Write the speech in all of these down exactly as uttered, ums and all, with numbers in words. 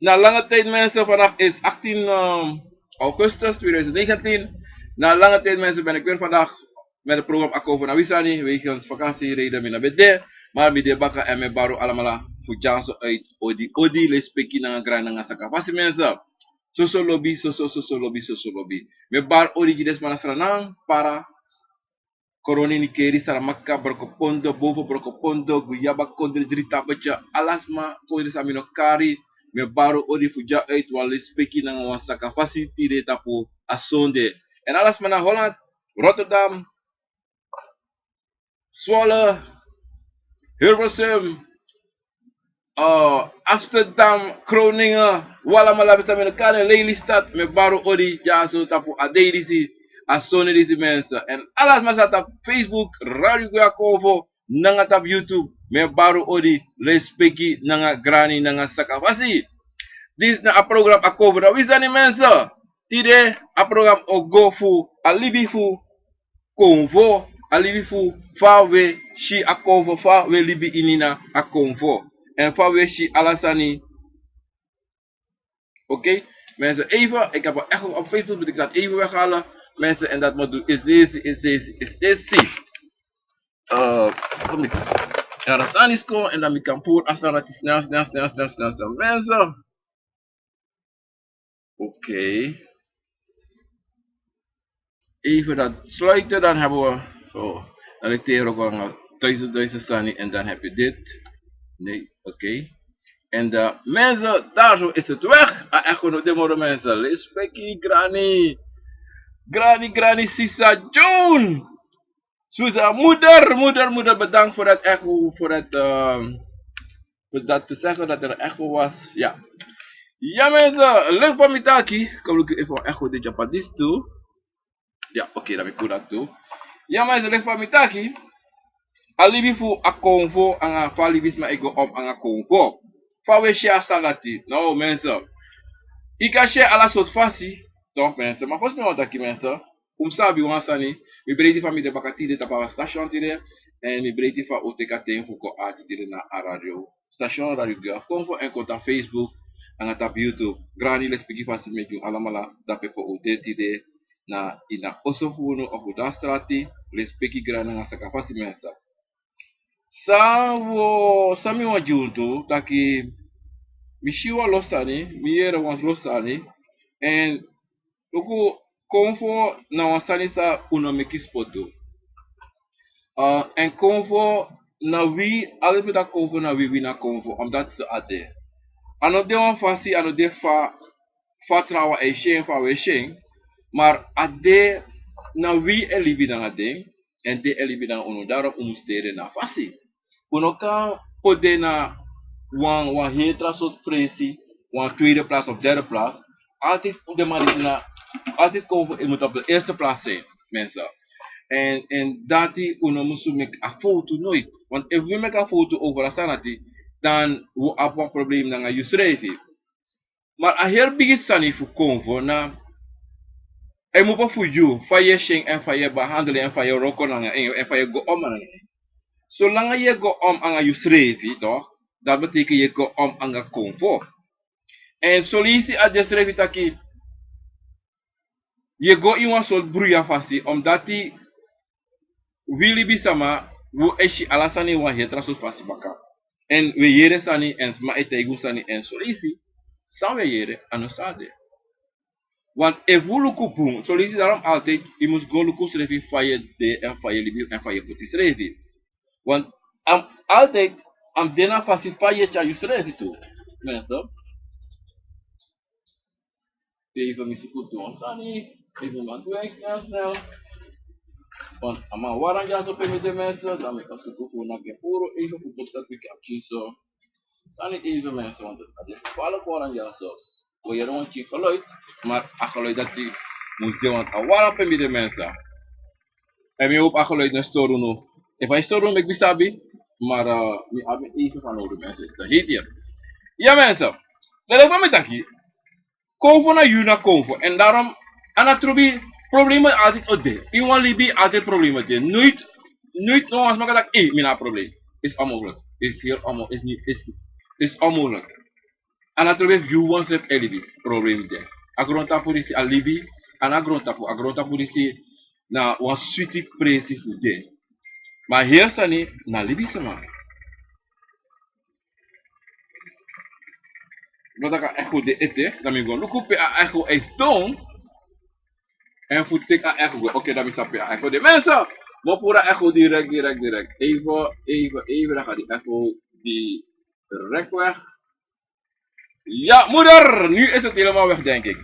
Na lange tijd mensen, vandaag is achttien ehm, augustus tweeduizend negentien. Na lange tijd mensen ben ik weer vandaag met het programma Akovo na Wisani. Wegens vakantiereden mi na bede. Maar mi de baka en mi bari un alamala fu dyaso uit odi odi lespeki nanga grani nanga sakafasi mensen. Soso lobi, soso, soso lobi, soso lobi. Mi bari odi gi den sma na Sranan, Para, Koroni, Nickerie, Saramacca, Brokopondo, Boven Brokopondo, Guyaba, Kondre, Drie Tapetje, ala sma, kondre san mi no kari, mi e bari un odi fu dya uit wan lespeki nanga wan sakafasi tide tapu a sonde. En ala sma na Holland, Rotterdam, Zwolle, Hilversum, eh, Amsterdam, Groningen, un alamala, san mi no kari, Lelystad, mi e bari un odi dyaso tapu a dei disi, a sonde disi mensen. En ala sma san tapu Facebook, Radio Guya Konfo, nanga tapu YouTube, mi e bari un odi, lespeki nanga grani nanga sakafasi. Disi na a programma Akovo na Wisani mensen. Tide a programma o go fu a libi fu Konfo, a libi fu fa we si a Konfo, fa we libi ini na a Konfo. En fa we si ala sani. Oké, mensen, even, ik heb een echo op Facebook, moet ik dat even weghalen. Mensen, en dat moet doen, is easy, is easy, is easy. Eh, kom ik. Ja, dat staan is gewoon, en dan ik kan poer, als dat is snel, snel, snel, snel, snel, snel. Mensen. Oké. Even dat sluiten, dan hebben we. Oh, dan ligt hier ook al duizend, duizend sani en dan heb je dit. Nee, oké. En de mensen, daar zo is het weg. Ah, echt gewoon de moro mensen. Lespeki, grani. Grani, grani, sisa, Joan. Susan, moeder, moeder, moeder, bedankt voor dat echo, voor dat, ehm, voor dat te zeggen dat er een echo was. Ja. Ja, mensen, leuk van Mitaki. Kom, ik even een echo dit Japanese toe. Ja, oké, dan ik dat toe. Ja, mensen, leuk van Mitaki. A libi fu a Konfo, anga fa libisma e go om anga Konfo. Fa we si a sani dati. No, mensen. Yu kan si en ala sortu fasi. Toch, mensen. Maar volgens mij want taki, mensen. Un sabi wan sani, mi breiti fa mi de baka tide tapu a station tide, en mi breiti fa un teki a ten fu kon ati tide na a radio station, Radio Guya Konfo, en kon tapu Facebook, anga tapu YouTube. Grani, lespeki fasi mi e gi un alamala, dape pe un de tide, na ini a oso fu unu of un de na strati, lespeki grani nanga sakafasi mensen. San wo, san mi wani gi unu tu, taki mi si wan lo sani, mi yere wan lo sani, en luku, Konfo na wan sani san un no meki spotu. Ah, en Konfo na wi, ala mi taki Konfo na wi, wi na Konfo, omdat so a de. A no de wan fasi, a no de fa, fa trawan e si en, fa we si en, maar a de na wi e libi nanga den, en den e libi nanga unu, daarom un mus teri den na a fasi. Un no kan poti den na wan, wan heri tra sortu presi, wan tweede plaats of derde plaats. Altijd den man disi na, altijd Konfo, yu mus op de eerste plaats zijn, mensen. En, en dati un no mus meki a foto nooit. Want efu wi meki a foto over a sani dati, dan wi abi wan probleem nanga yusrefi. Maar a heri bigi sani fu Konfo na a mupu fu yu, fa yu e si en, en fa yu e behandel en, en fa yu e wroko nanga en, en fa yu e go om nanga en. Solanga yu e go om nanga yusrefi, toch? Dat betekent yu e go om nanga Konfo. En son leisi a de srefi taki yu e go ini wan sortu bruya fasi, omdat wi libisma, wi e si ala sani wan heri tra sortu fasi baka. En wi e yere sani, en sma e taigi un sani, en son leisi san wi e yere, a no so a de. Want efu un luku bun, son leisi, daarom altijd yu mus go luku yusrefi fa yu e de, en fa yu e libi, en fa yu e poti yusrefi. Want a mus altijd, a mus de na fasi fa yu e tyari yusrefi tu. Mensen. Even mi suku tu wan sani. Even mi man du en snel, snel. Want a man wara dyaso pe mi de, mensen, dan mi kan suku fu naki en puru, even fu poti dat wi kan tyari so. Sani even, mensen, want a de gevaarlijk wara dyaso. Wi yere wan pikin geluid, maar a geluid dati mus de, want a wara pe mi de, mensen. En mi hoop a geluid no e stori unu. Efu a e stori unu, meki mi sabi. Maar, eh, mi abi even van nodig, mensen. Dat heet hier. Ja, mensen. Dan leki fa mi taki. Konfo na yu na Konfo. En daarom, a no trobi, problemen altijd o de. Ini wan libi altijd problemen de. Nooit, nooit no wan sma kan taki, "Hey, mi no abi probleem." Is onmogelijk. Is heel onmo-, is niet, is, is onmogelijk. A no trobi efu yu wan srefi e libi, problem de. A grontapu disi a libi, a no a grontapu, a grontapu disi na wan switi presi fu de. Ma heri sani na libisma. No, taki a echo de ete, dan mi go luku pe a echo e sidon. En fu teki a echo go. Oké, dan mi sabi pe a echo de. Mensen, mi o puru a echo direct, direct, direct. Even, even, even, dan ga die echo direct weg. Ja, moeder, nu is het helemaal weg, denk ik.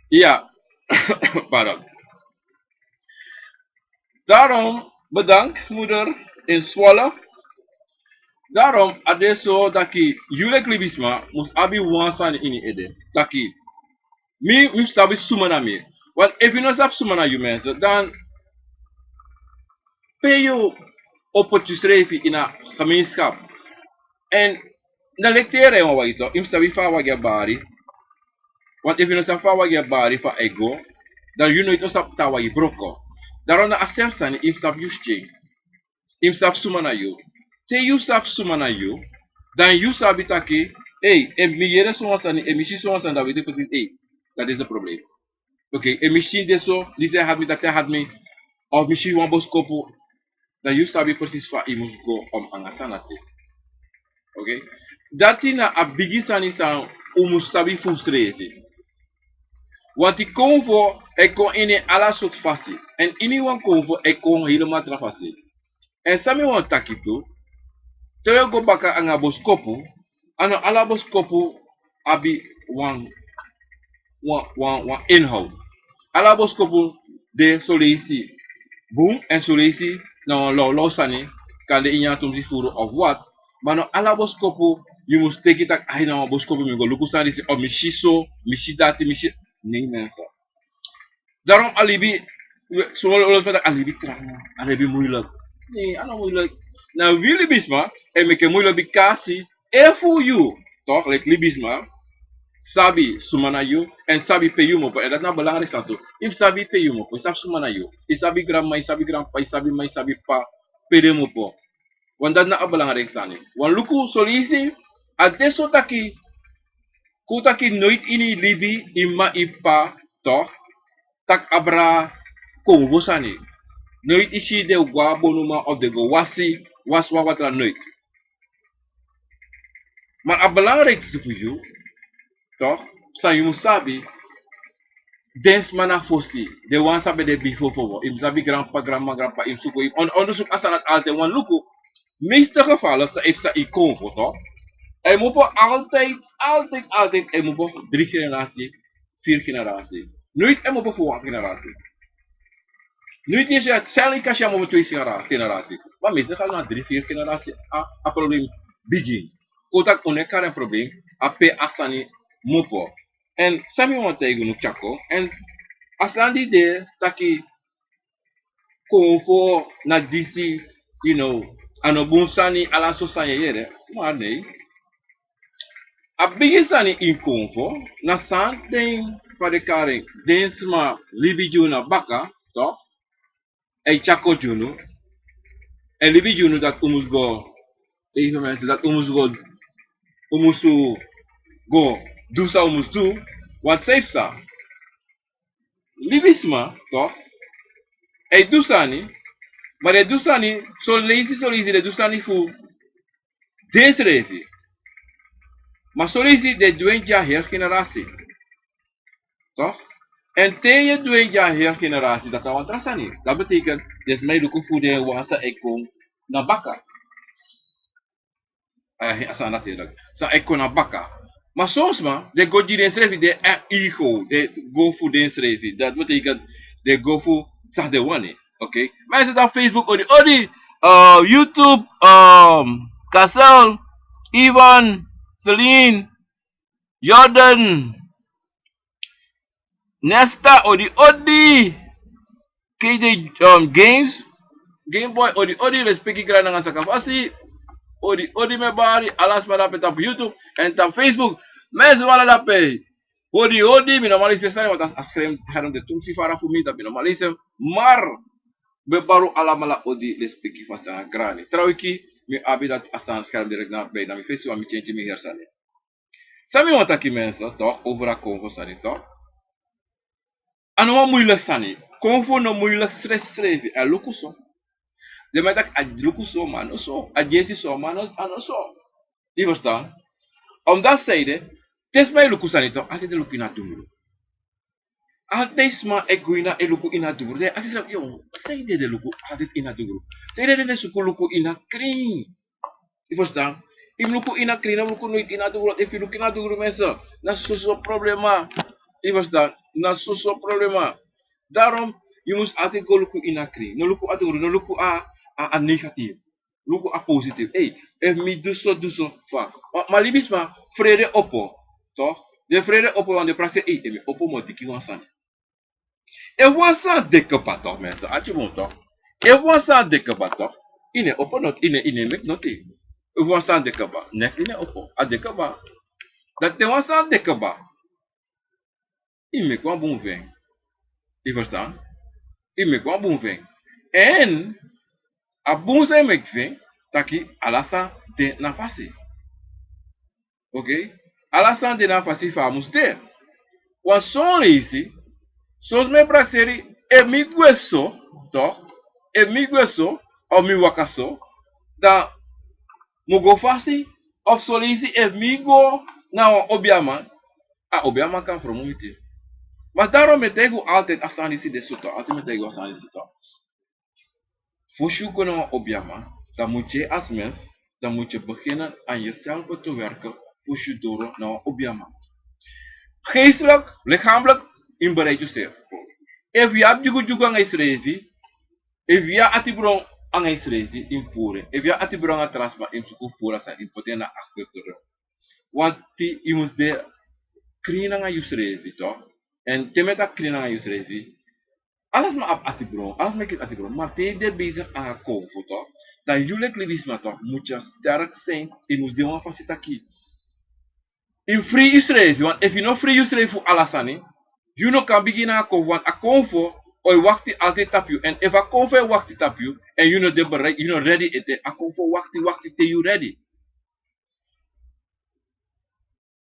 Ja, pardon. Daarom, bedankt, moeder, in Zwolle. Daarom, a de so taki yu leki libisma mus abi wan sani ini ede. Taki, mi, mi sabi suma na mi. Want efu yu no sabi suma na yu, mensen, dan pe yu o poti yusrefi ini a gemeenschap. En dan leki te yu e rèi wan wagi, toch, yu mus sabi fa a wagi e bari. Want efu yu no sabi fa a wagi e bari, fa a e go, dan yu noiti o sabi taki a wagi broko. Daarom na a srefi sani, yu mus sabi yu skin. Yu mus sabi suma na yu. Te yu sabi suma na yu, dan yu sabi taki, ei, efu mi yere sowan sani, efu mi si sowan sani, dan weet ik precies, ei, dat is een probleem. Oké, efu mi si de so, disi e hati mi, dati e hati mi, of mi si wan boskopu, dan yu sabi precies fa yu mus go om nanga a sani dati. Oké? Dati na a bigi sani san un mus sabi fu unsrefi. Want konfo e kon ini ala sortu fasi. En ini wan konfo e kon helemaal tra fasi. En san mi wani taki tu, te wi go baka nanga boskopu, a no ala boskopu abi wan, wan, wan, wan inhoud. Ala boskopu de son leisi bun, en son leisi na wan lawlaw sani, kande ini a tumsi furu of wat. Ma no ala boskopu yu mus teki taki, ai, na wan boskopu mi go luku sani disi, of mi si so, mi si dati, mi si. Nee, mensen. Daarom a libi, we, sommige mensen taki a libi tranga, a libi moeilijk. Nee, a no moeilijk. Na wi libisma e meki en moeilijk, bikasi efu yu, toch, leki libisma, sabi suma na yu, en sabi pe yu mus opo, en dati na belangrijk sani tu. Yu mus sabi pe yu mus opo, yu sabi suma na yu, yu sabi granma, yu sabi granpa, yu sabi ma, yu sabi pa, pe den mus opo. Want dati na a belangrijk sani. Want luku, son leisi a de so taki, kon taki noiti ini yu libi, yu ma, yu pa, toch, taki abra konfo sani. Noiti yu si den go a bonuman of den go wasi, wasi wan watra, noiti. Ma a belangrijkste fu yu, toch, san yu mus sabi, den sma na fosi, den wan san ben de bifo fu wi, yu mus sabi granpa, granma, granpa, yu mus suku, yu mus on-, onderzoek a sani dati altijd, want luku, meeste gevallen san, efu san yu konfo, toch, a yu mus opo altijd, altijd, altijd, a yu mus opo drie generatie, vier generatie. Noiti a yu mus opo fu wan generatie. Noiti yu si a, stel yu kan si a yu mus opo twee genera-, generatie. Ma meeste gevallen na drie, vier generatie a, a probleem bigin. Kon taki un no e kari en probleem, a pe a sani mus opo. En san mi wani taigi unu, tyako, en a sani di de taki konfo na disi, you know, a no bun sani, ala so sani yu e yere. Ma nee. A bigi sani ini konfo na san den, fa den kari en, den sma libi gi unu na baka, toch? A e tyako gi unu. A e libi gi unu dati un mus go, even mensen, dati un mus go, un mus go du san un mus du, want san yu psa, libisma, toch, a e du sani, ma den e du sani, son leisi, son leisi den e du sani fu densrefi. Ma son leisi den e du en gi a heri generatie. Toch? En te yu e du en gi a heri generatie, dati na wan tra sani. Dati betekent, den sma e luku fu den wan san e kon na baka. Eh, a sani dati, san e kon na baka. Ma son sma, den go gi densrefi, den e ego, den go fu densrefi. Dati betekent, den go fu san den wani. Oké? Ma yu e si dan Facebook, odi, odi, eh, YouTube, ehm, Kasel, Ivan, Celine, Jordan, Nesta, odi, odi. K J, um, Games, Game Boy, odi, odi, respeki grani nanga sakafasi. Odi, odi, mi e bari ala sma dape tapu YouTube en tapu Facebook. Mensen, wan ala dape. Odi, odi, mi no man leisi den sani, want a scherm, scherm de tumsi fara fu mi, dati mi no man leisi. Maar mi e bari un alamala odi, respeki, fasi nanga grani. Tra wiki mi abi dati a sani scherm direct na bij na mi fesi, want mi tyentye mi heri sani. San mi wani taki mensen toch over a konfo sani toch. A no wan moeilijk sani. Konfo no moeilijk srefsrefi, a luku so. Den man e taki a luku so ma a no so, a dyesi so ma a no so. Yu ferstan? Omdat seide, te sma e luku sani toch, altijd den luku ini a dungru. Altijd sma e go ini a, e luku ini a dungru. Den e aksi srefi, yo, seide den luku altijd ini a dungru? Seide den e suku luku ini a krin? Yu ferstan? Yu mus luku ini a krin, yu no mus luku noiti ini a dungru. Efu yu luku ini a dungru mensen, na soso problema. Yu ferstan? Na soso problema. Daarom, yu mus altijd go luku ini a krin. No luku a dungru, no luku a, a, a negatief. Luku a positief. Ei, efu mi du so, du so fa. Ma, ma libisma, frede opo. Toch? Den frede opo, want den prakseri, ei, efu mi opo mi o diki wan sani. Efu wan sani de kaba toch mensen, arki bun toch. Efu wan sani de kaba toch, yu no e opo noti, yu no e, yu no e meki noti. Efu wan sani de kaba, niks yu no e opo, a de kaba. Dati te wan sani de kaba, yu meki wan bun fu en. Yu ferstan? Yu meki wan bun fu en. Èn a bun san yu meki fu en, taki ala sani de na fasi. Oké? Ala sani de na fasi fa a mus de. Wan son leisi, son sma e prakseri, efu mi gwe so, toch? Efu mi gwe so, of mi waka so, dan mi o go fasi, of son leisi efu mi go na wan obiaman, a obiaman kan fromu miti. Ma daarom mi e taigi un altijd a sani disi de so toch, altijd mi e taigi un a sani disi toch. Fosi yu go na wan obiaman, dan moet je als mens, dan moet je beginnen aan jezelf te werken, fosi yu doro na wan obiaman. Geestelijk, lichamelijk, yu mus bereid yusrefi. Efu yu abi dyugudyugu nanga yusrefi, efu yu abi atibron nanga yusrefi, yu mus puru en. Efu yu abi atibron nanga tra sma, yu mus suku fu puru a sani, yu mus poti en na achter de rug. Want yu mus de krin nanga yusrefi toch. Èn te mi e taki krin nanga yusrefi, ala sma abi atibron, ala sma e kisi atibron, ma te yu de bezig nanga konfo toch, dan yu leki libisma toch, moet je sterk zijn, yu mus de wan fasi taki yu mus fri yusrefi, want efu yu no fri yusrefi fu ala sani, yu no kan bigin nanga konfo, want a konfo o e wakti altijd tapu yu, èn efu a konfo e wakti tapu yu, èn yu no de bereid, yu no ready ete, a konfo o wakti, wakti te yu ready.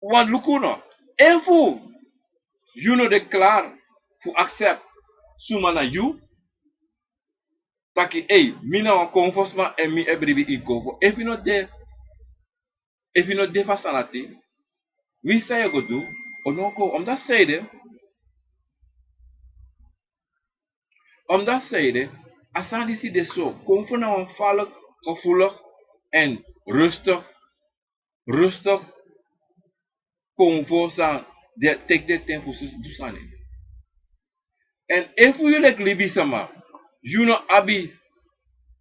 Wan luku no. Efu yu no de klar fu accept suma na yu, taki, ei, mi na wan konfo sma èn mi e bribi ini konfo. Efu yu no de, efu yu no de fu a sani dati, winsi san yu o go du, o no go. Omdat seide, omdat seide, a sani disi de so, konfo na wan falek, gevoelig èn rustig, rustig konfo san de, teki den ten fu du sani. Èn efu yu leki libisma, yu no abi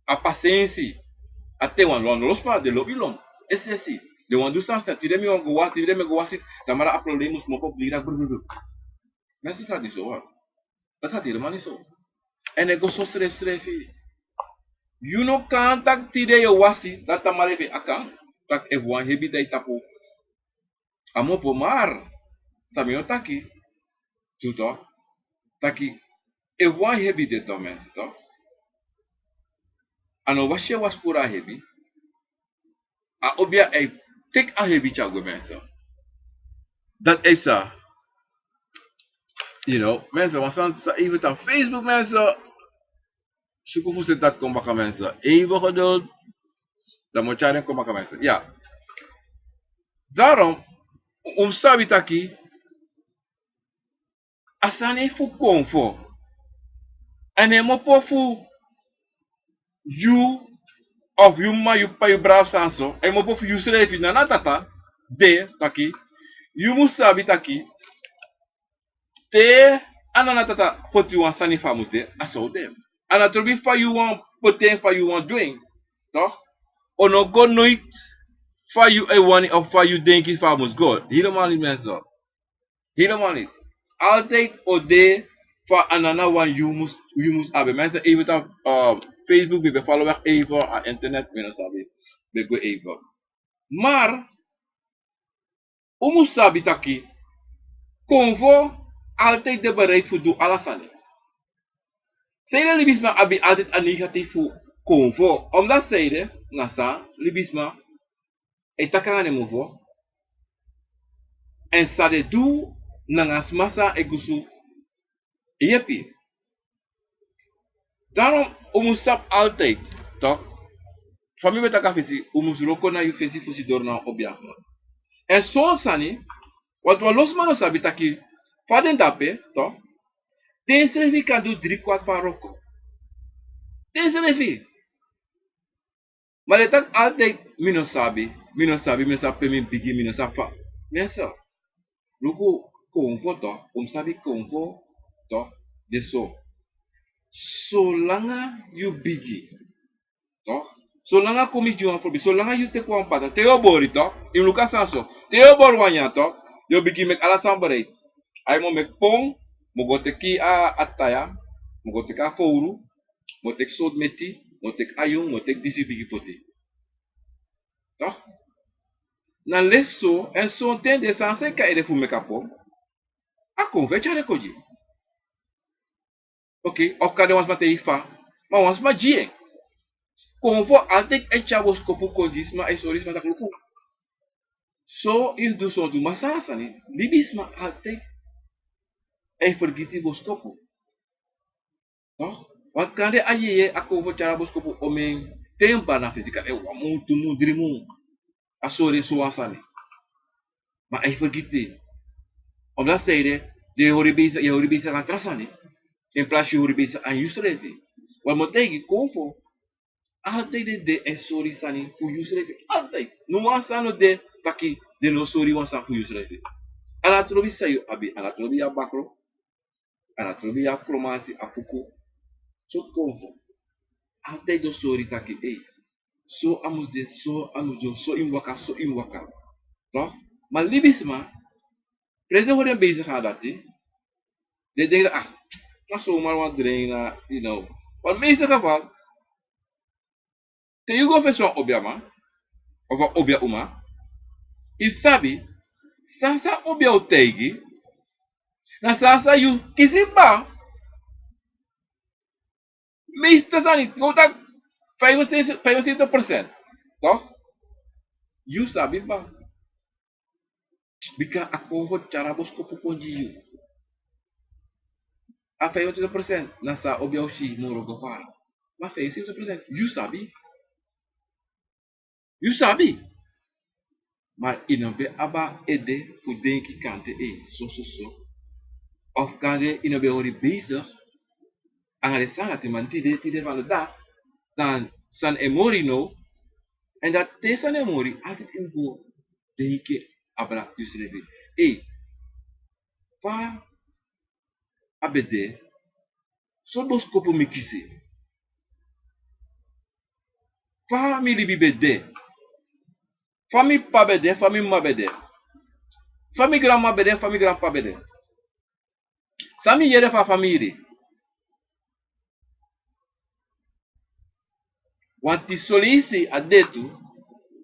a pasensi, a ten wan lon, lon sma den lobi lon. Es'esi, den wani du sani snel, tide mi wani go wasi, tide mi e go wasi, dan mara a problem mus kmopo bira brrr. Mensen, dati dati so, wa. Dati dati helemaal niet so. Èn e go so srefsrefi. Yu no kan taki tide yu o wasi, dan tamara efu a kan. Taki efu wan hebi de a yu tapu, a mu opo, maar san mi o taki, tu toch, taki efu wan hebi de toch mensen toch, a no wasi yu e wasi puru a hebi. A obia e teki a hebi tyari gwe mensen. Dati e psa. You know, mensen, wan sani san even tan Facebook mensen. Suku fu seti dati kon baka mensen. Even geduld. Dan mi o tyari en kon baka mensen. Ya. Daarom, un mus sabi taki a sani fu konfo, a no e kmopo fu yu of yu m'ma, yu p'pa, yu brada, sani so, a e kmopo fu yusrefi. Nana tata de taki, yu mus sabi taki te a nana tata poti wan sani fa a mus de, a so a o de. A no trobi fa yu wani poti en, fa yu wani du en. Toch? O no go noiti fa yu e wani of fa yu denki fa a mus go. Helemaal niet mensen. Helemaal niet. Altijd o de fa a nana wani yu mus, yu mus abi. Mensen, even tan, eh, Facebook, ben ben follow weg even a internet, mi no sabi. Ben go even. Maar un mus sabi taki konfo altijd de bereid fu du ala sani. Seide libisma abi altijd a negatief fu konfo. Omdat seide, na san libisma e taki nanga den mofo, Èn san den du nanga sma san e gusu yepi. Daarom un mus sabi altijd, toch? Fa mi ben taki a fesi, un mus wroko na yu fesi fosi doro na wan obiasma. Èn son sani, want wan lo sma no sabi taki fa den de ape, toch? Den srefi kan du drie kwart fu a wroko. Den srefi. Ma den taki altijd, mi no sabi, mi no sabi, mi no sabi pe mi bigin, mi no sabi fa. Mensen, luku, konfo toch, un sabi konfo toch, den so. Solanga yu bigin, toch? Solanga kon mi gi wan voorbeeld, solanga yu teki wan batra, te yu o bori toch, yu mus luku a sani so. Te yu o bori wan nyanyan toch, yu o bigin meki ala sani bereid. Ai, mi o meki pon, mi o go teki a, a taya, mi o go teki a fowru, mi o teki sowtu meti, mi o teki ayun, mi o teki disi bigin poti. Toch? Na lesi so, èn sonten den sani san e kon a ede fu meki a pon, a konfo e tyari en kon gi. Oké, of kande wan sma taigi fa, ma wan sma gi en. Konfo altijd e tyari boskopu kon gi sma, e sori sma taki luku. So yu du sontu masra sani, libisma altijd e fergiti boskopu. Toch? Want kande a yeye, a konfo tyari a boskopu omen ten, bari na fesi kande wan mun, tu mun, dri mun. A sori sowan sani. Ma a e fergiti. Omdat a sani de, den e hori bezig, yu e hori bezig nanga tra sani. In plaats yu hori bezig nanga yusrefi. Want mi o taigi, konfo, altijd den de e sori sani fu yusrefi. Altijd. No wan sani no de taki den no sori wan sani fu yusrefi. A no trobi san yu abi, a no trobi yu a bakru. A no trobi yu a kromati, a puku. So konfo. Altijd den o sori taki, ei, so a mus de, so a mus du, so yu mus waka, so yu mus waka. Toch? Ma libisma, presi den hori en bezig nanga dati, den e denki taki, ah, na so mari wan dren na, you know. Want meeste geval, te yu go fesi wan obiaman, of wan obiauma, yu sabi, san san obia o taigi, na san san yu kisi kba. Meeste sani, go taki vijfenzeventig, vijfenzeventig procent, toch? Yu sabi kba. Bika a konfo tyari a boskopu kon gi yu. A vijfentwintig procent na san obia o si moro go fara. Ma vijfenzeventig procent, yu sabi. Yu sabi. Ma yu no ben abi a ede fu denki kande, ei, so, so, so. Of kande yu no ben hori bezig nanga den sani dati, ma tide, tide van de dag, dan sani e mori now. Èn dati te sani e mori, altijd yu mus go denki abra yusrefi. Ei, fa a ben de, sortu boskopu mi kisi. Fa mi libi ben de. Fa mi p'pa ben de, fa mi m'ma ben de. Fa mi granma ben de, fa mi granp'pa ben de. San mi yere fu a famiri. Want te son leisi a de tu,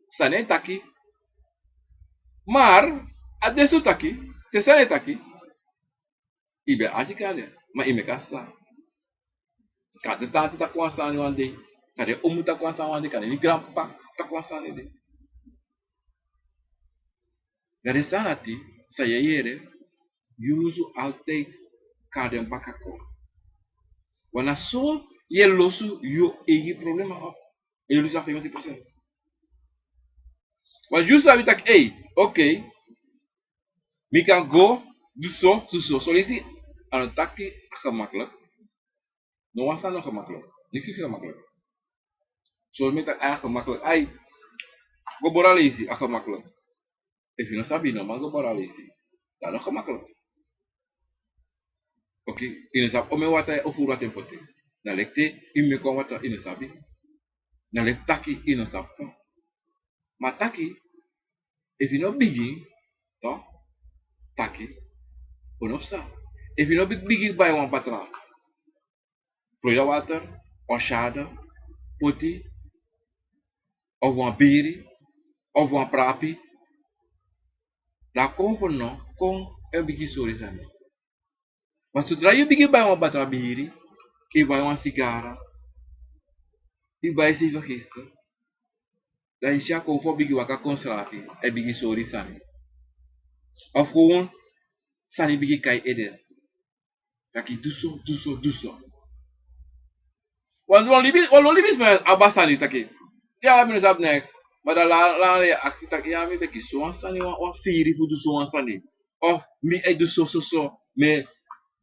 san den e taki. Maar a de so taki, te san den e taki. Yu ben arki kande, ma yu meki a sisa. Kande tanti taki wan sani wan dei, kande omu taki wan sani wan dei, kande mi granp'pa taki wan sani dei. Na den sani dati san yu e yere, yu musu altijd kari den baka kon. Want na so yu e losu yu eigi problema op. Yu e losu a vijfenzeventig procent. Want yu sabi taki, ei, oké, mi kan go du so, du so. Son leisi a no taki a gemakkelijk. No wan sani no gemakkelijk. Niks is gemakkelijk. Son mi taki a gemakkelijk. Ai, go bori a leisi, a gemakkelijk. Efu yu no sabi, yu no man go bori a leisi. Dati no gemakkelijk. Oké, yu no sabi omeni watra yu o furu watra ini poti. Na leki te yu meki wan watra, yu no sabi. Na leki taki yu no sabi fa. Ma taki, efu yu no bigin, toch, taki, un no psa. Efu yu no bigin bai wan batra, Florida water, wan shade, poti, of wan biri, of wan prapi, dan a konfo no kon e bigin sori sani. Ma sodra yu bigin bai wan batra biri, yu bai wan sigara, yu bai sefi giste, dan yu si a konfo bigin waka kon srafi, e bigin sori sani. Of gewoon sani bigin kai ede. Taki du so, du so, du so. Wan, wan libi, wan lo libisma abi a sani taki. Ya, mi no sabi neks. Ma dan la, la, la, ya aksi taki, ya, mi ben kisi so wan sani, wan, wan firi fu du so wan sani. Of mi e du so, so, so. Mi,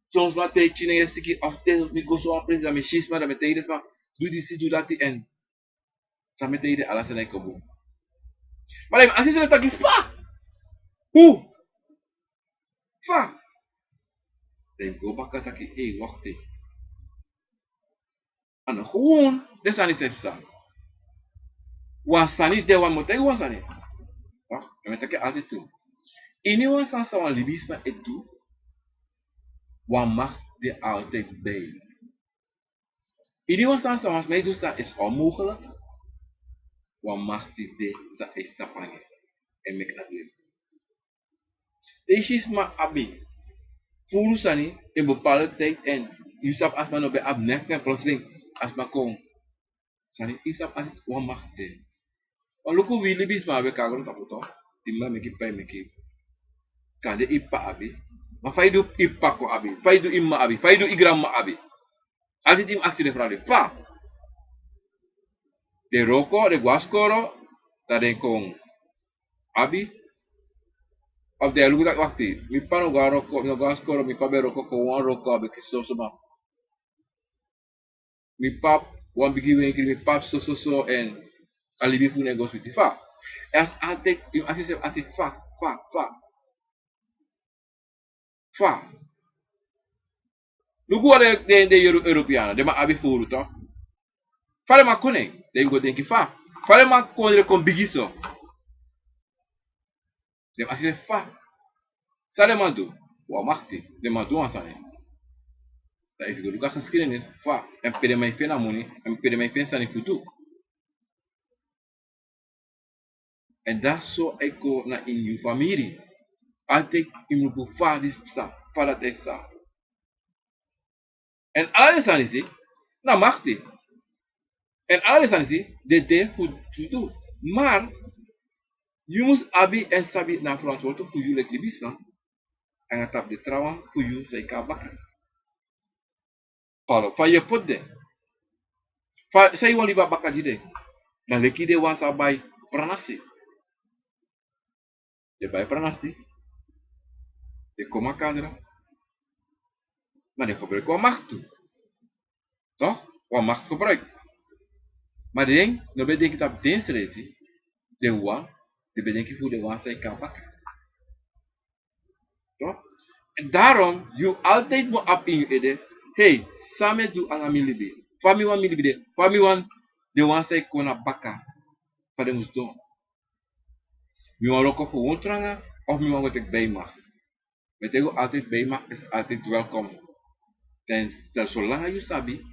son sma te e kisi nenge siki, of te mi go so wan presi, dan mi si sma, dan mi e taigi den sma, du disi, du dati, èn san mi e taigi den, ala sani e kon bun. Ma dan yu mus aksi yusrefi taki fa? Fu? Fa? Dan yu go baka taki, ei, wakti. A no gewoon den sani srefi psa. Wan sani de, wan mi o taigi wan sani. Toch? Mi e taki altijd tu. Ini wan sani san wan libisma e du, wan makti de altijd bij. Ini wan sani san wan sma e du san is onmogelijk, wan makti de san e tapu nanga en meki a du en. Te yu si sma abi furu sani in bepaalde tijd en yu sabi a sma no ben abi neks, en plotseling a sma kon. Sani, yu sabi, a wan makti de. Wan luku wi libisma, wi e kon na grontapu, toch? Yu mma meki, p'pa e meki. Kande yu p'pa abi. Ma fa yu du yu p'pa kon abi? Fa yu du yu mma abi? Fa yu du yu granmma abi? Altijd yu mus aksi den vraag de. Fa? Den wroko, den go na skoro, dan den kon abi. Of den e luku taki, wakti, mi p'pa no go na wroko, no go na skoro, mi p'pa ben wroko, kon wan wroko, a ben kisi so, so, ma mi p'pa abi wan bigi wenkri, mi p'pa abi so, so, so, èn a libi fu unu e go switi. Fa? Èn a si altijd, yu mus aksi yusrefi altijd fa, fa, fa. Fa? Luku wan den, den, den Euro-, Europeana, den man abi furu, toch? Fa den man kon, dan yu go denki fa. Fa den man kon, den kon bigi so. Den mus aksi fa. San den man du? Wan makti. Den man du wan sani. Dan efu yu go luku a geschiedenis, fa, èn pe den man e feni a moni, èn pe den man e feni sani fu du. Èn dati so a e kon na ini yu famiri. Altijd yu mus luku fa disi psa, fa dati e psa. Èn ala den sani disi na makti. Èn ala den sani disi den de fu, fu du. Maar yu mus abi èn sabi na a verantwoording fu yu leki libisma, anga tapu den trawan fu yu san yu kon na baka. Fa yu e poti den. Fa, san yu wani libi na baka gi den. Na leki den wan san bai pranasi. Den bai pranasi. Den kon makandra. Ma den gebruik wan makti tu. Toch? Wan makti gebruik. Ma den no ben denki tapu densrefi. Den wan, den ben denki fu den wan san yu kon na baka. Toch? En daarom, yu altijd mus abi ini yu ede. Hei, san mi e du anga mi libi? Fa mi wani mi libi de? Fa mi wani den wan san e kon na baka? Fa den mus du? Mi wani wroko fu wan tranga, of mi wani go teki bijmacht? Mi e taigi yu altijd, bijmacht is altijd welkom. Ten, ten solanga yu sabi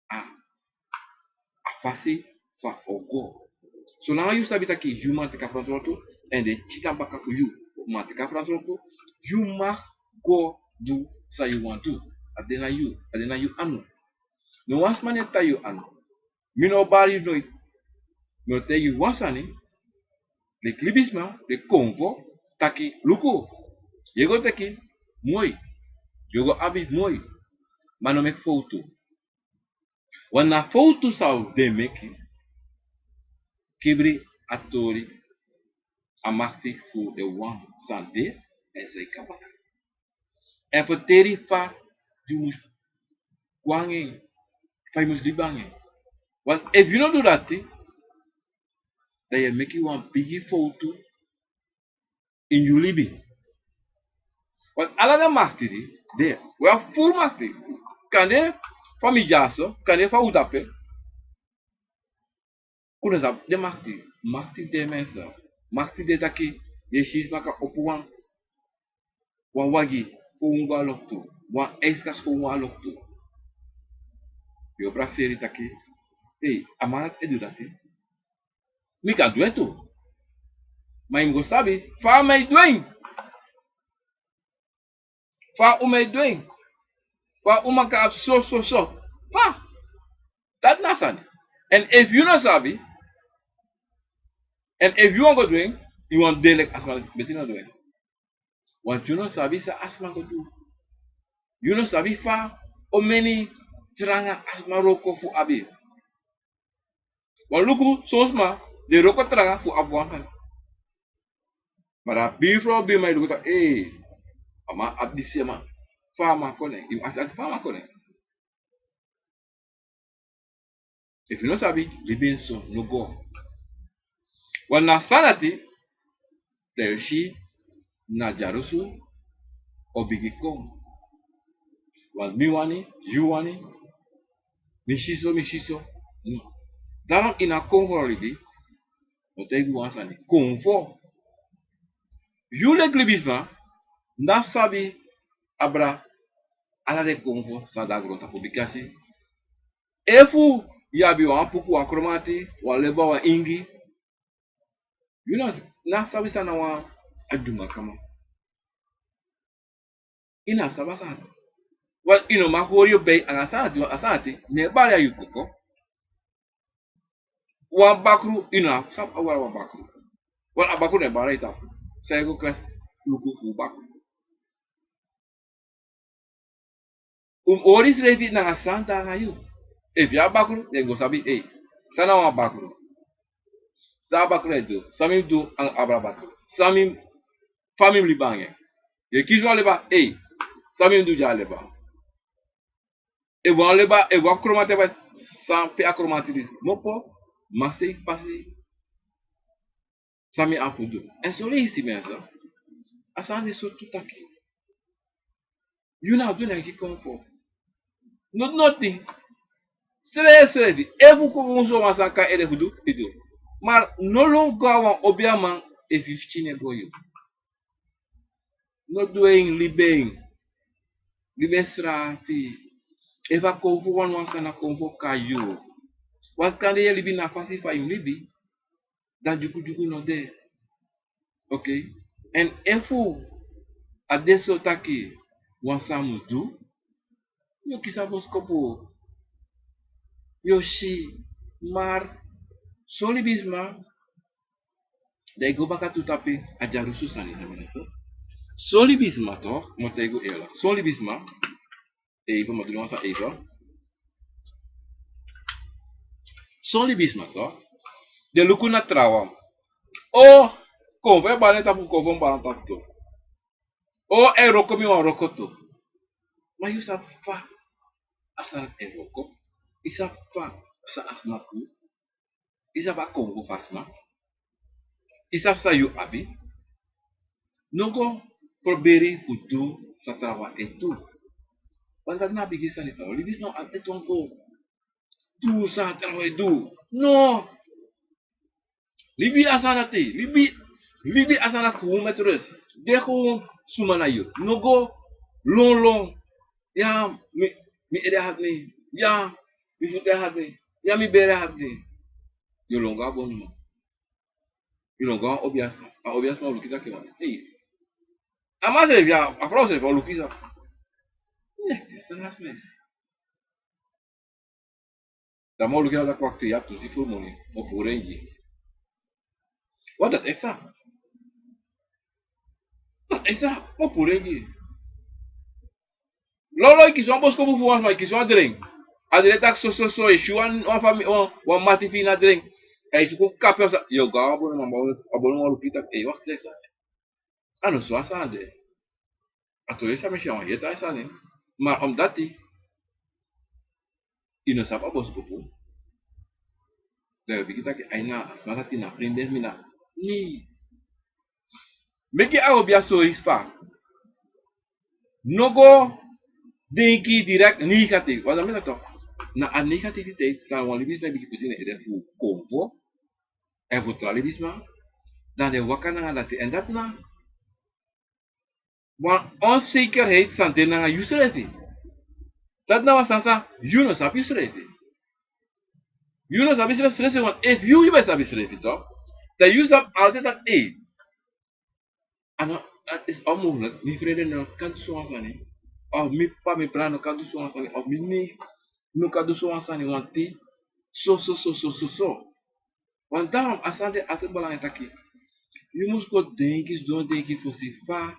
a, a fasi fa a o go. Solanga yu sabi taki yu man teki a verantwoording, èn den e kisi na baka fu yu, man teki a verantwoording, yu mag go du san yu wani du. A de na yu, a de na yu anu. No wan sma no e tai yu anu. Mi no o bari yu noiti. Mi o taigi yu wan sani. Leki libisma, leki konfo, taki luku. Yu e go teki, moi. Yu e go abi, moi. Ma no meki fowtu. Want na fowtu san den meki kibri a tori, a makti fu den wan san de èn san e kon baka. Èn ferteri fa yu mus go nanga en, fa yu mus libi nanga en. Want efu yu no du dati, dan yu e meki wan bigi fowtu ini yu libi. Want ala den makti di de, wi abi furu makti. Kande fa mi dyaso, kande fa un de ape. Un no sabi den makti. Makti de, mensen. Makti de taki yu e si sma kan opo wan, wan wagi kon un go na loktu, wan ijskast kon un go na loktu. Yu o prakseri taki, ei, a man dati e du dati. Mi kan du en tu. Ma yu mus go sabi fa a man e du en. Fa a uman e du en. Fa a uman kan abi so, so, so. Fa. Dati na a sani. Èn efu yu no sabi, èn efu yu wani go du en, Yu wani de leki a sma, beti no du en. Want yu no sabi san a sma go du. Yu no sabi fa omeni tranga a sma wroko fu abi. Wan luku, son sma den wroko tranga fu abi wan sani. Ma dan a birfrow, birman e luku taki, ee, a man abi disi, a man, fa a man kon en. Yu mu aksi ati fa a man kon en. Efu yu no sabi, libi en so, no go. Wan na sani dati, dan yu o si na dyarusu o bigin kon. Wan mi wani, yu wani, mi si so, mi si so. No. Daarom ini a konfo libi, mi o taigi wan sani. Konfo. Yu leki libisma no sabi abra ala den konfo san de na grontapu, bikasi efu yu abi wan apuku, wan kromanti, wan leba, wan ingi, yu no, no sabi san na wan adyumakama. Yu no sabi a sani dati. Wan, yu no man hori yu bei anga a sani dati, wan a sani dati no e bari a yu koko. Wan bakru, yu no sabi a wara wan bakru. Wan a bakru no e bari a yu tapu. San yu go klasi luku fu bakru. Un mus hori yusrefi nanga san de nanga yu. Efu yu abi bakru, den go sabi, ei, san na wan bakru. San a bakru e du, san mi mus du anga abra bakru. San mi, fa mi mus libi anga en. Yu e kisi wan leba, ei, san mi mus du gi a leba. Efu wan leba, efu wan kromanti, san pe a kromanti de. Mopo, masei pasi. San mi abi fu du. Èn son leisi, mensen, a sani de so tu taki yu no abi du na yu kon fu noti noti. Srefsrefi, efu kon fu wan sani kon na yu ede fu du, yu du. Ma no lon go na wan obiaman efu yu pikin no e bun yu. No du en, libi en. Libi en srafi. Efu a kon fu wan, wan sani a kon fu kon na yu. Wan kande yu e libi na a fasi fa yu mus libi, dan dyukudyuku no de. Oké. Èn efu a de so taki wan sani mus du, yu o kisi a boskopu. Yu o si, ma son libisma, dan yu go baka tu tapu a dyarusu sani, no, mensen. Son libisma toch, mi o taigi yu eerlijk. Son libisma, even, mi o du wan sani even. Son libisma toch, den luku na trawan. O, kon fu en bari en tapu, kon fu en bari en tapu tu. O, a e wroko, mi wani wroko tu. Ma yu sabi fa a sani e wroko? Yu sabi fa san a sma du? Yu sabi a kon fu a sma? Yu sabi san yu abi? No go proberi fu du san trawan e du. Want dati na a bigi sani, trawan. Libisma no abi ete wan go du san trawan e du. No. Libi a sani dati, libi, libi a sani dati gewoon met rust. De gewoon suma na yu. No go lon lon. Ya, mi, mi ede hati mi. Ya, mi futu e hati mi. Ya, mi bere hati mi. Yu o lon go na bonuman. Yu o lon go na wan obiasma. A obiasma o luku yu taki wan. Ei. A man srefi, a frow srefi o luku yu taki. Ne, disi sani na sma e si. Dan mi o luku en na dati kwakti, yu abi tu si furu moni, mi o puru en gi yu. Wat dati e sa. Dati e sa, mi o puru en gi yu. Lolo, yu kisi wan boskopu fu wan sma, yu kisi wan dren. A dren taki so, so, so, yu si wan, wan fami, wan, wan mati fu yu na dren. Èn yu suku kapi of san, yu o go na wan bonuman, a bonuman o luku yu taki, ei, wakti, e sa. A no so a sani de. A tori san mi si, a wan heri taa sani. Ma omdati yu no sabi a boskopu, dan yu o bigin taki, ai, na a sma dati na frende fu mi na. Nei. Meki a obiasma sori fa. No go denki direct negatief. Want dan mi sa taki, na a negativiteit san wan libisma e bigin poti na en ede fu konfo èn fu tra libisma, dan den waka nanga dati. Èn dati na wan onzekerheid san de nanga yusrefi. Dati na wan sani san yu no sabi yusrefi. Yu no sabi yusrefi, srefi, want efu yu, yu ben sabi yusrefi toch, dan yu sabi altijd taki, ei, a no, a is onmogelijk, mi frede no kan du so wan sani. Of mi p'pa, mi brada no kan du so wan sani. Of mi neef no kan du so wan sani, want so, so, so, so, so. Want daarom a sani de altijd belangrijk taki yu mus go denki, sidon denki fosi fa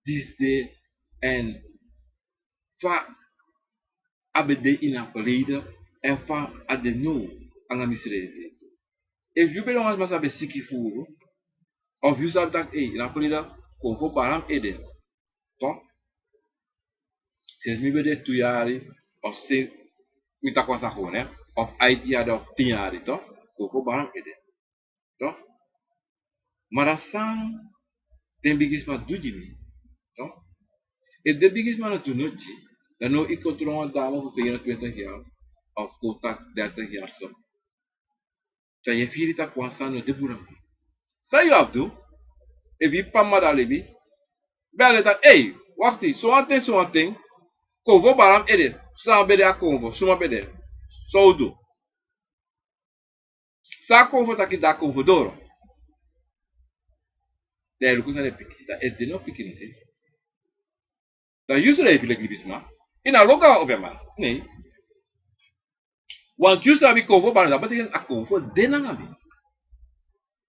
disi de, èn fa a ben de ini a verleden, èn fa a de now nanga misrefi. Efu yu ben de wan sma san ben siki furu, of yu sabi taki, ei, ini a verleden, Konfo balam ede. Toch? Sinsi mi ben de tu yari, of sinsi mi taki wan sani, of aiti yari, of tin yari, toch? Konfo balam ede. Toch? Ma dan san den bigisma du gi mi, toch? Efu den bigisma no du noiti, dan now yu kon tron wan dame fu vijfentwintig yari, of kon taki dertig yari so. Dan yu e firi taki wan sani no de bun nanga mi. San yu abi du? Efu yu p'pa mama de na libi, bel en taki, ei, wakti, sowan ten, sowan ten, Konfo balam ede. San ben de a Konfo, suma ben de? San un du? San a Konfo taki, dan a Konfo doro. Dan yu luku san den piki, dan ede no piki noti. Dan yusrefi leki libisma, yu no loga obiaman. Nee. Want yu sabi Konfo balam, dan betekent a Konfo de nanga mi.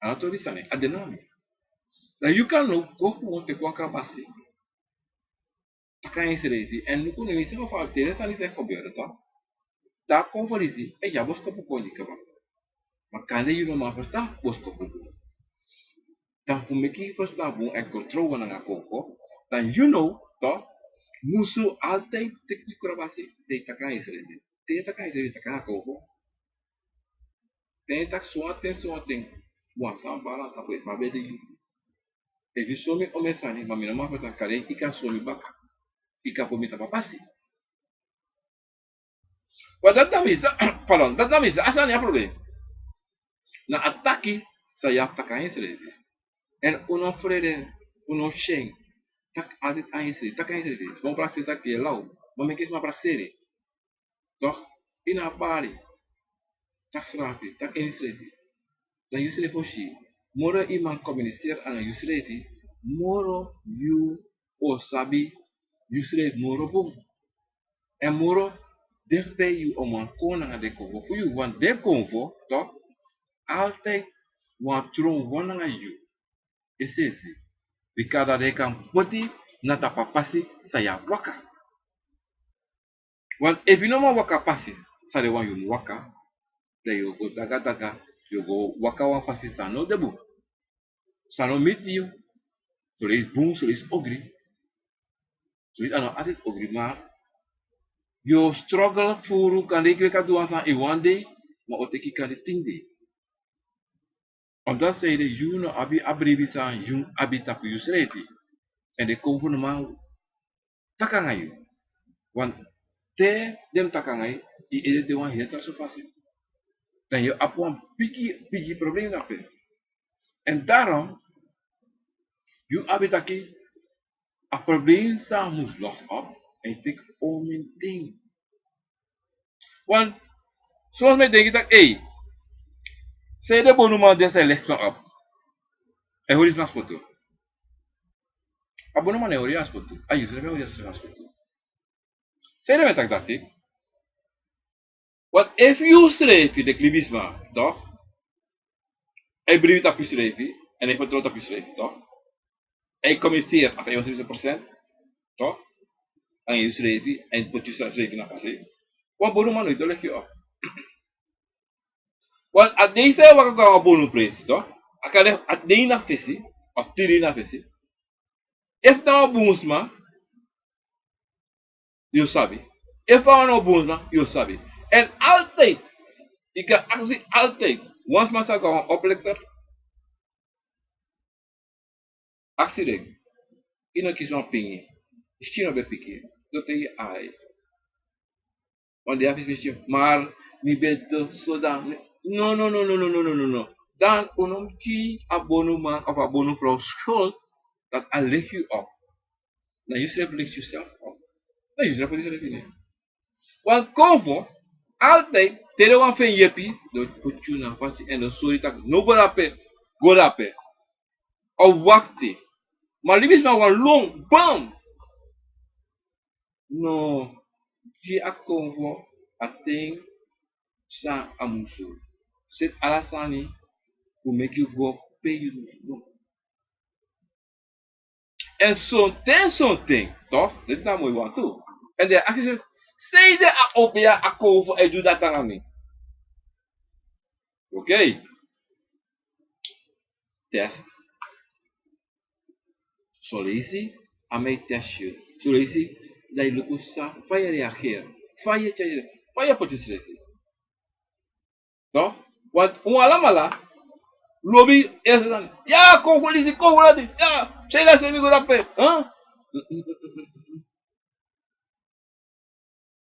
A no tori sani, a de nanga mi. Dan yu kan no go fu wan teki wan krabasi. Taki nanga yusrefi, èn luku now, yu sabi fa den sani sa e gebeuren, toch? Dan a Konfo disi e gi a boskopu kon gi kaba. Ma kande yu no man ferstan boskopu bun. Dan fu meki yu ferstan bun èn kon tron wan nanga Konfo, dan yu now, toch, musu altijd teki yu krabasi, dan yu taki nanga yusrefi. Te yu taki nanga yusrefi, yu taki nanga Konfo. Te yu taki sowan ten, sowan ten, wan sani baala na tapu, efu a ben de gi yu. Efu yu sori mi omeni sani, ma mi no man ferstan, kande yu kan sori mi baka. Yu kan poti mi tapu a pasi. Ma dati na mi sa, pardon, dati na mi sa, a sani a problem. Na a taki san yu abi taki nanga yusrefi. Èn un no frede, un no syen. Taki altijd nanga yusrefi, taki nanga yusrefi. Sma prakseri taki yu e law, ma meki sma prakseri. Toch? Ini a bari, taki srafi, taki nanga yusrefi. Dan yusrefi o si. Moro yu man communiceren nanga yusrefi, moro yu o sabi yusrefi moro bun. Èn moro dichtbij yu o man kon nanga den Konfo fu yu, want den Konfo, toch, altijd wani tron wan nanga yu. Esi esi. Bika dan den kan poti na tapu a pasi san yu abi waka. Want efu yu no man waka a pasi san den wani yu mu waka, dan yu o go daga daga, yu o go waka wan fasi san no de bun. San no miti yu. Son leisi bun, son leisi ogri. Son leisi a no altijd ogri, ma yu o struggle furu, kande yu kan du wan sani ini wan dei, ma a o teki kande tin dei. Omdat san ede yu no abi a bribi san yu abi tapu yusrefi. Èn den Konfo no man taki nanga yu. Want te den taki nanga yu, yu ede de wan heri tra so fasi. Dan yu abi wan bigi, bigi problem dape. Èn daarom, yu abi taki, a problem san mus los op, èn yu teki omeni ten. Want, soms mi e denki taki, ei, san ede bonuman de san e leki sma op. E hori sma spotu. A bonuman e hori a spotu. A yusrefi e hori a spotu. San ede mi e taki dati? Want efu yusrefi leki libisma, toch, e bribi tapu yusrefi, èn e fertrouw tapu yusrefi, toch, e communiceer, enfin, yusrefi procent, toch, nanga yusrefi, èn poti yusrefi na fasi, wan bonuman no e leki yu op. Want a dei san yu waka go na wan bonu presi, toch, a kan de a dei na fesi, of tin dei na fesi. Efu na wan bun sma, yu o sabi. Efu a no bun sma, yu o sabi. Èn altijd, yu kan aksi altijd. Wan sma sa go na wan oplichter. Aksi den. Yu no kisi wan pingi. Yu skin no ben piki. Doti e ai. Want den abi fesi, maar mi ben de so dan. No, no, no. Dan un no mus gi a bonuman of a bonufrow skuld dati a leki yu op. Na yusrefi leki yusrefi op. Na yusrefi leki yusrefi. Want Konfo, altijd, te den wani feni yepi, den o poti yu na fasi èn den o sori taki, no go dape, go dape. Of wakti. Ma libisma wani lon, bam! No, gi a Konfo a ten san a musu. Seti ala sani fu meki yu go pe yu mus go. Èn sonten sonten, toch, disi na a moi wantu. Èn den e aksi, sanede a obiya, a konfo e du dati nanga mi? Oké. Test. Son leisi a man e test yu. Son leisi dan yu luku san, fa yu e reageri, fa yu e tyari, fa yu e poti yusrefi. Toch? Want un alamala lobi, ya, konfo disi, konfo dati, ya, sanede a seni mi go dape, huh?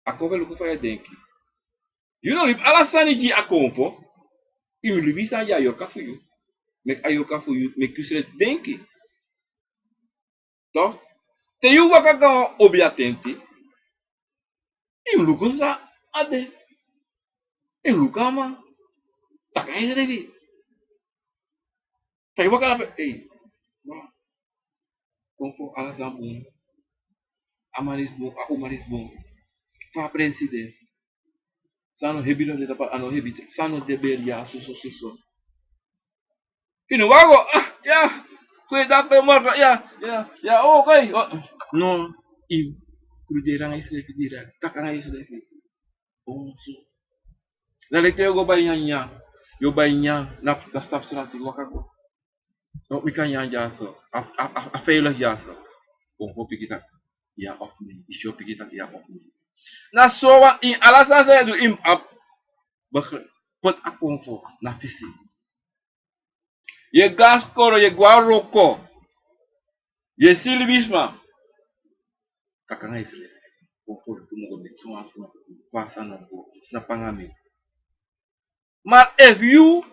A konfo e luku fa yu e denki. Yu no libi ala sani gi a konfo. Yu libi san gi a yorka fu yu. Meki a yorka fu yu meki yusrefi denki. Toch? Te yu waka go na wan obiya tenti, yu mus luku san a de. Yu mus luku a man. Taki nanga yusrefi. Fa yu waka dape, ei, ma, konfo, ala sani bun. A man disi bun, a uma disi bun. Fa a prensi de? San no hebi no de tapu, a no hebi, san no de beri ya, soso, soso. Yu no wani go, ah, ya, kwe dape morto, ya, ya, ya, oh, kai, oh. No, yu kruderi nanga yusrefi, dira, taki nanga yusrefi. Oh, so. Dan leki te yu o go bai nyanyan, yu o bai nyanyan na, na stapu srati, waka go. No, mi kan nyanyan dyaso, a, a, a, a veilig dyaso. Konfo piki taki ya of mi, yu si o piki taki ya of mi. Na so wan, ini ala sani san yu e du, yu mus abi, begrijp, poti a konfo na fisi. Yu e go na skoro, yu e go na wroko, yu e si libisma. Taki nanga yusrefi. Konfo luku mi go meki sowan sma, fa a sani o go, snapu nanga mi. Ma efu yu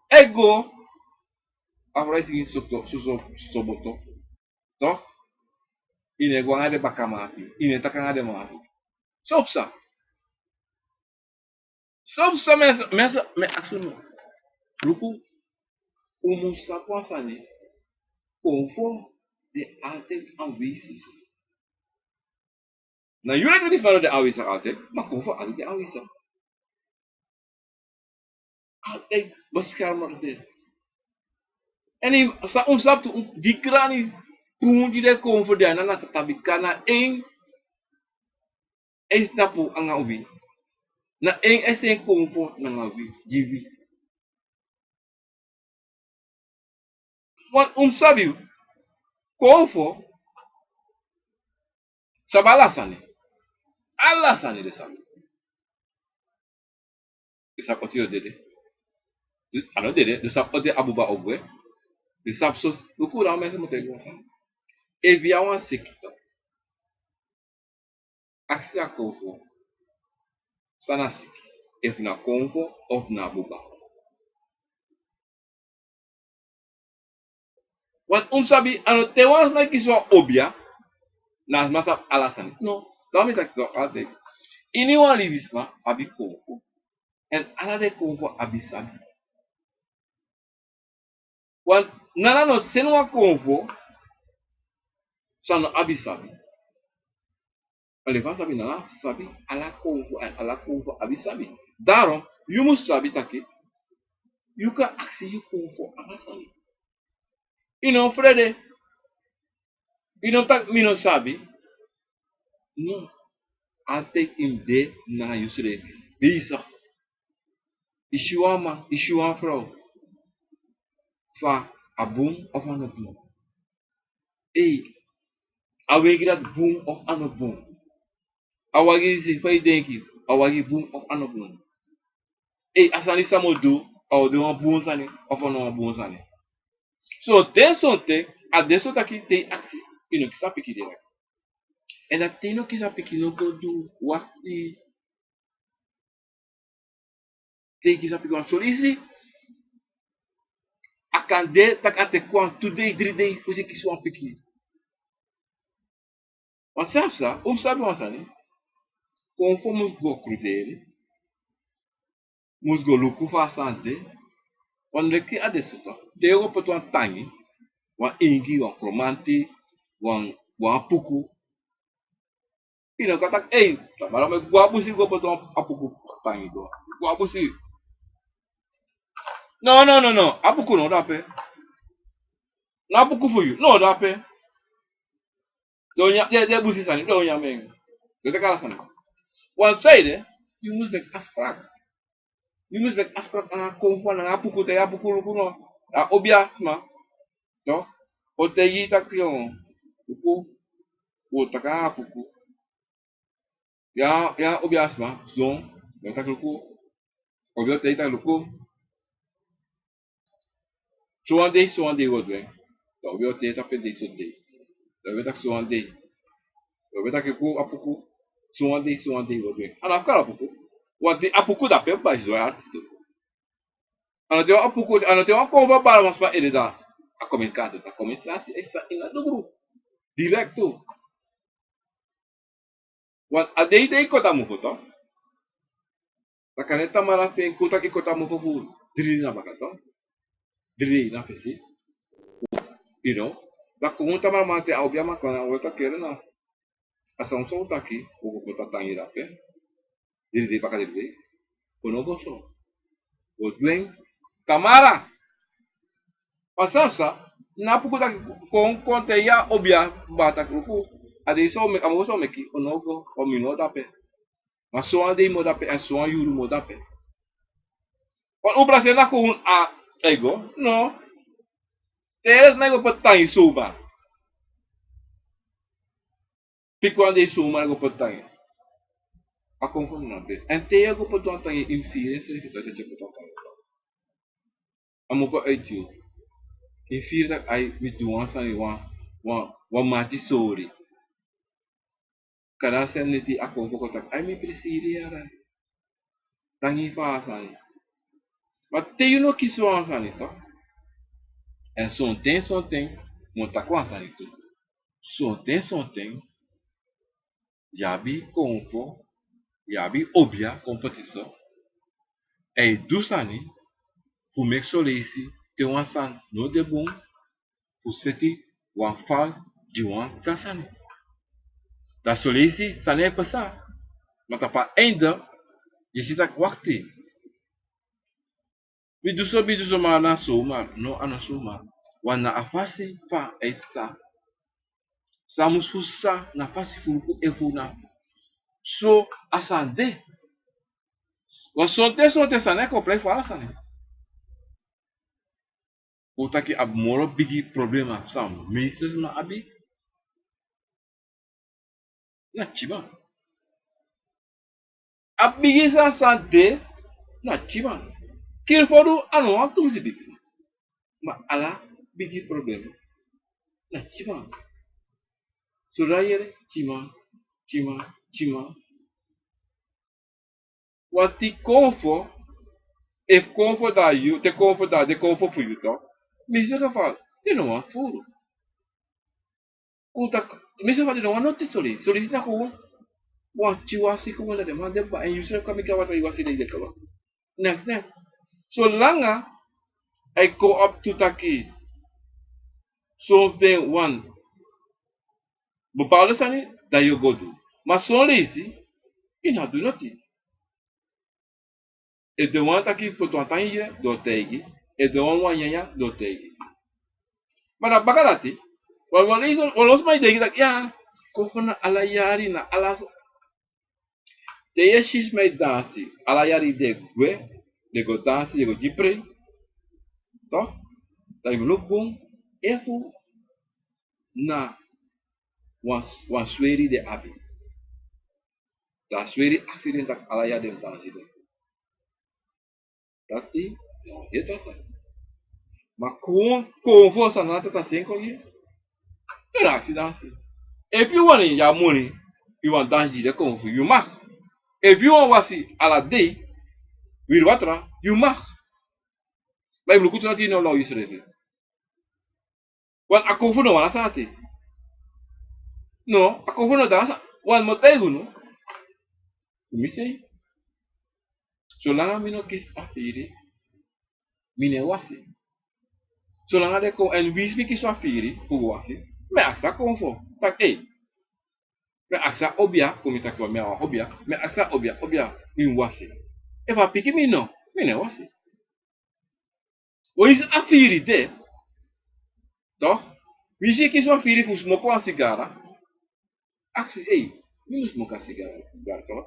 e go, a frow e singi soso, soso, soso boto. Toch? Yu no e go nanga den bakaman ape, yu no e taki nanga den man ape. San o psa? San o psa? Mi e, mi e, mi e aksi unu. Luku, un mus sabi wan sani. Konfo de altijd aanwezig. Na yu leki libisma no de aanwezig altijd, ma konfo altijd de aanwezig. Altijd beschermer de. Èn yu sa, un sabi tu, un, di grani bun di den konfo de, a na, na tata bika na en e snapu nanga wi. Na en e seni konfo nanga wi, gi wi. Want un mus sabi, konfo, sabi ala sani. Ala sani den sabi. Den sabi oti yu o dede. A no dede, den sabi oti a buba o gwe. Den sabi sosi, luku, dan mensen moeten gewoon gaan. Efu yu abi wan siki, aksi a konfo san na siki, efu na konfo of na buba. Want un mus sabi, a no te wan sma e kisi wan obiya, na a sma sabi ala sani. No, san mi taki so altijd. Ini wan libisma abi konfo. Èn ala den konfo abi sabi. Want nana no seni wan konfo san no abi sabi. Alevant sabi, nana sabi ala konfo, èn ala konfo abi sabi. Daarom, yu mus sabi taki yu kan aksi yu konfo ala sani. Yu no frede. Yu no taki mi no sabi. No. Altijd yu mus de nanga yusrefi bezig. Yu si wan man, yu si wan frow, fa a bun of a no bun? Ei, a wegi dati bun of a no bun? A wagi disi, fa yu denki, a wagi bun of a no bun? Ei, a sani san mi o du, a o de wan bun sani of a no wan bun sani? So den sonten, a de so taki te yu aksi, yu no kisi a pikin direct. Èn dan te yu no kisi a pikin, no go du, wakti. Te yu kisi a pikin wan soli dei, a kan de taki a teki wan tu dei, dri dei fosi yu kisi wan pikin. Want san psa, un mus sabi wan sani. Konfo mus go kruderi. Mus go luku fa a sani de. Want leki a de so toch. Te yu o go poti wan tangi, wan ingi, wan kromanti, wan, wan apuku. Yu no kan taki, ei, tamara mi e go a busi go poti wan apuku tangi go. Go a busi. No, no, no, no. A buku no dape. Na a buku fu yu no dape. Den o nyan den den busi sani, den o nyan mi en. Den o teki ala sani. Wan saide, yu mus meki afsprak. Yu mus meki afsprak nanga a konfo nanga a buku, te yu a buku luku no. A obia sma. Tok. O taigi yu taki, luku, wi o taki nanga a buku. Yu a obia sma sidon, yu o taki luku. Obia o taigi yu taki luku. Sowan dei sowan dei wi o du en. Dan wi o tei tapu en dei sowan dei. Dan wi o taki sowan dei. Dan wi o taki kon a puku. Sowan dei sowan dei wi o du en. A no abi kari a puku. Wanti a puku dape bai so ya. A no te wan a puku, a no te wan kon fu a bari wan sma ede dan. A kominikasi, a kominikasi e sa ini a dugru. Direktu. Wan a dei te i koti a mofo to. Takane tamara fu en kon taki i koti a mofo fu dri dei na baka to. Dri dei na fesi. Yu no. Dan kon tamara man te a obi a man kon na a weta kere na. A san so u taki u go koti a tangi dape. Dri dei baka dri dei. U no go so. U o du en tamara. Ma san psa, na a puku taki kon kon te yu a obi a baka taki luku. A dei so u meki, a mofo so u meki, u no go, wan mi no dape. Ma sowan dei mi o dape, èn sowan yuru mi o dape. Wan u braseri na kon a e go, no. Te yu e lesi na yu go poti tangi sowan. Piki wan dei sowan e go poti tangi. A kon fu mi na be. Èn te yu e go poti wan tangi ini firi en srefi taki te yu e poti wan tangi. A mofo e du. Ini firi taki ai mi du wan sani wan, wan, wan mati sori. Kande a sani neti a kon fu kon taki ai mi prisiri yara. Tangi fu a sani. Ma te yu no kisi wan sani to. Èn sonten, sonten, mi o taki wan sani tu. Sonten, sonten, yu abi konfo, yu abi obia kon poti so. Èn yu du sani fu meki son leisi te wan sani no de bun, fu seti wan fal gi wan tra sani. Dan son leisi sani e pasa. Ma tapu a einde yu e si taki wakti. Mi du so, mi du so, ma a no somar, no a no somar. Wan na a fasi fa a e psa. San mus fu psa na fasi fu luku efu na so a sani de. Wan sonten, sonten sani e kon prei fu ala sani. Un taki abi moro bigi problema san meeste sma abi. Na tyiman. A bigi sani san de na tyiman. Kiri fodu a no wan tumsi bigi. Ma ala bigi problema na tyiman. Sodra yere tyiman, tyiman, tyiman. Wanti konfo, efu konfo dan yu, te konfo dan, den konfo fu yu tok. Mi seke fa, den no wani furu. Kon taki, mi seke fa den no wani noti soli, soli sna kon. Wanti wasi kon wan dan den man de ba, èn yu srefi kan meki a watra yu wasi den de kaba. Neks, neks. Solanga a e kon op tu taki, son fu den wan bepaalde sani, dan yu o go du. Ma son leisi, yu no abi du noti. Efu den wani taki poti wan tan ini yu, den o taigi. Efu den wani wan nyanyan, den o taigi. Ma na baka dati, wan, wan leisi, wan lo sma e denki taki, ya, konfo na ala yari, na ala so. Te yu e si sma e dansi, ala yari den e gwe, den go dansi, den go gi prei. Toch? Dan yu mus luku bun, efu na wan, wan sweri den abi. Dan a sweri aksi den taki ala yari den mus dansi den. Dati na wan heri tra sani. Ma kon, konfo san na tata sen kon gi. Yu no aksi dansi. Efu yu wani, yu abi moni, yu wani dansi gi den konfo, yu mag. Efu yu wani wasi ala dei, wiri watra, yu mag. Ma yu mus luku tu dati yu no law yusrefi. Wan a konfo no wani a sani ati. No, a konfo no dansi. Wan mi o taigi unu. Fu mi sei. Solanga mi no kisi a firi, mi no e wasi. Solanga den kon èn winsi mi kisi wan firi fu go wasi, mi e aksi a konfo taki, ei. Mi e aksi a obia, kon mi taki wan mi a wan obia. Mi e aksi a obia, obia, mi mus wasi. Efu a piki mi no, mi no e wasi. Oisi a firi de, toch? Wi si e kisi wan firi fu smoko wan sigara. Aksi, ei, mi mus smoko a sigara. Garkala.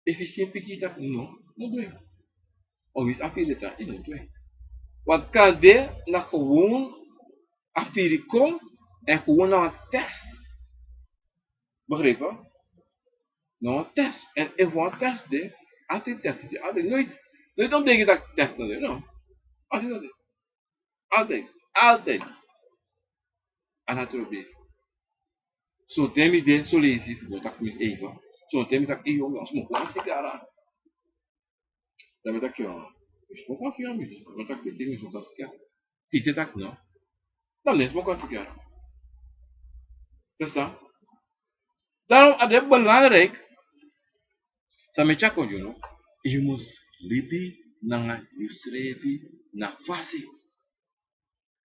Efu yu si en piki, yu taki no, no du en. Oisi a firi de tan, yu no du en. Want kande na gewoon a firi kon, èn gewoon na wan test. Begrijpen? Na wan test. Èn efu wan test de, altijd test de, altijd, nooit, nooit omdenken dat ik test no de, no. Altijd, altijd. Altijd, altijd. A no trobi. Sonten mi de so leisi fu go taki mi even. Sonten mi taki, ei, yu mus smoko wan sigara. Dan mi taki, yu mus smoko wan sigara, mi taki, mi mus smoko wan sigara. Te yu taki no, dan mi no smoko wan sigara. Verstaan? Daarom a de belangrijk, san mi e tyari kon gi unu, yu mus libi nanga yusrefi na fasi.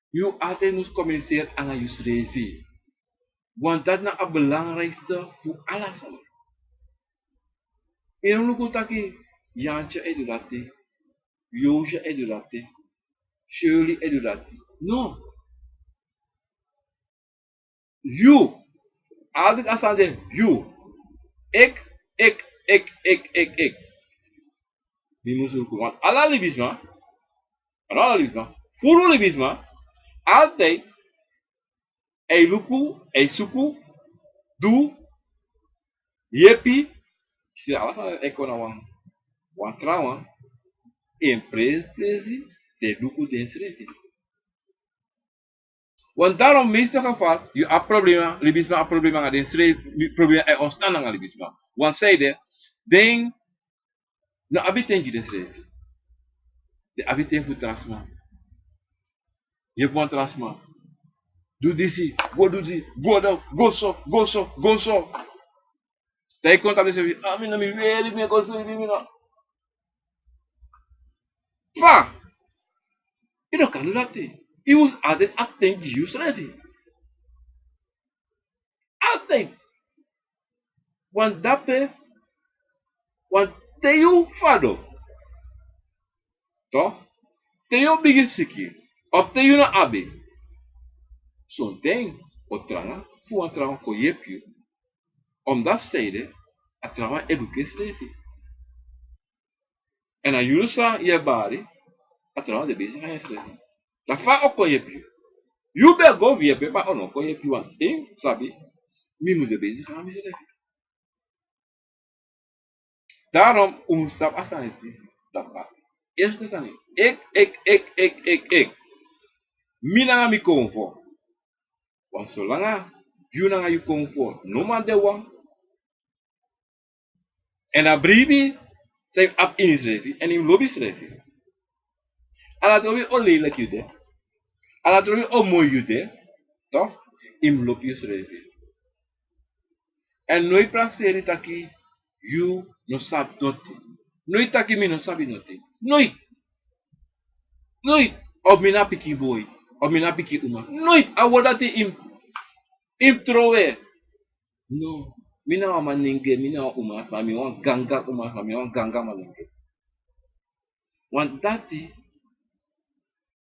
Yu altijd mus communiceren nanga yusrefi. Want dati na a belangrijkste fu ala sani. Yu no luku taki Yantje e du dati, Yosje e du dati, Shirley e du dati. No. Yu. Altijd a sani de yu. Ik, ik, ik, ik, ik, ik. Mi mus luku, want ala libisma, ala libisma, furu libisma, altijd e luku, e suku, du, yepi, si ala sani e kon na wan, wan trawan, en pre-, presi, den luku densrefi. Want daarom, meeste geval, yu abi problema, libisma abi problema nanga densrefi, problema e ontstaan nanga libisma. Want zij de, den no abi ten gi densrefi. Den abi ten fu tra sma. Yepi wan tra sma. Du disi, go du disi, go do, go so, go so, go so. Dan yu kon tapu densrefi, a mi no, mi weri, mi e go so, mi no. Fa? Yu no kan du dati. Yu mus altijd abi ten gi yusrefi. Altijd. Want dape, want te yu fadon, toch? Te yu bigin siki, of te yu no abi, sonten o tranga fu wan trawan kon yepi yu. Omdat zij de, a trawan e luku ensrefi. Èn a yuru san yu e bari, a trawan de bezig nanga ensrefi. Dan fa a o kon yepi yu? Yu ben go fu yepi, ma a no kon yepi yu, want en sabi, mi mus de bezig nanga misrefi. Daarom un mus sabi a sani disi, dati a eerste sani. Ik, ik, ik, ik, ik, ik. Mi nanga mi konfo. Want solanga yu nanga yu konfo no man de wan, èn a bribi san yu abi ini yusrefi, èn yu mus lobi yusrefi. A no trobi o lelijk yu de, a no trobi o moi yu de, toch? Yu mus lobi yusrefi. Èn noiti prakseri taki yu no sabi noti. Noiti taki mi no sabi noti. Noiti. Noiti. Of mi na pikin boi, of mi na pikin uma. Noiti. A word dati yu mus, yu mus trowe. No. Mi na wan manenge, mi na wan uma, ma mi wan ganga uma, ma mi wan ganga manenge. Want dati,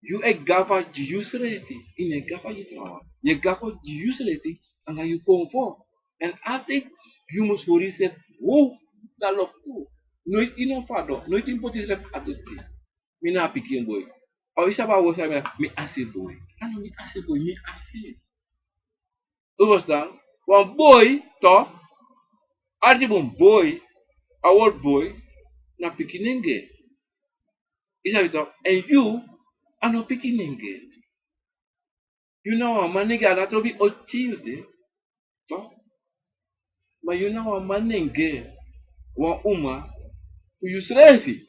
yu e gafa gi yusrefi, yu no e gafa gi trawan. Yu e gafa gi yusrefi, nanga yu konfo. Èn altijd yu mus hori yusrefi hoog na loktu. Noiti yu no fadon, noiti yu mus poti yusrefi a doti. Mi na pikin boi. A wi sabi a word san mi, mi asi boi. A no mi asi boi, mi asi. Un verstaan? Wan boi, toch? Arki bun boi, a word boi, na pikin nenge. Yu sabi toch? Èn yu, a no pikin nenge. Yu na wan manenge, a no trobi oti yu de, toch? Ma yu na wan manenge, wan uma fu yusrefi.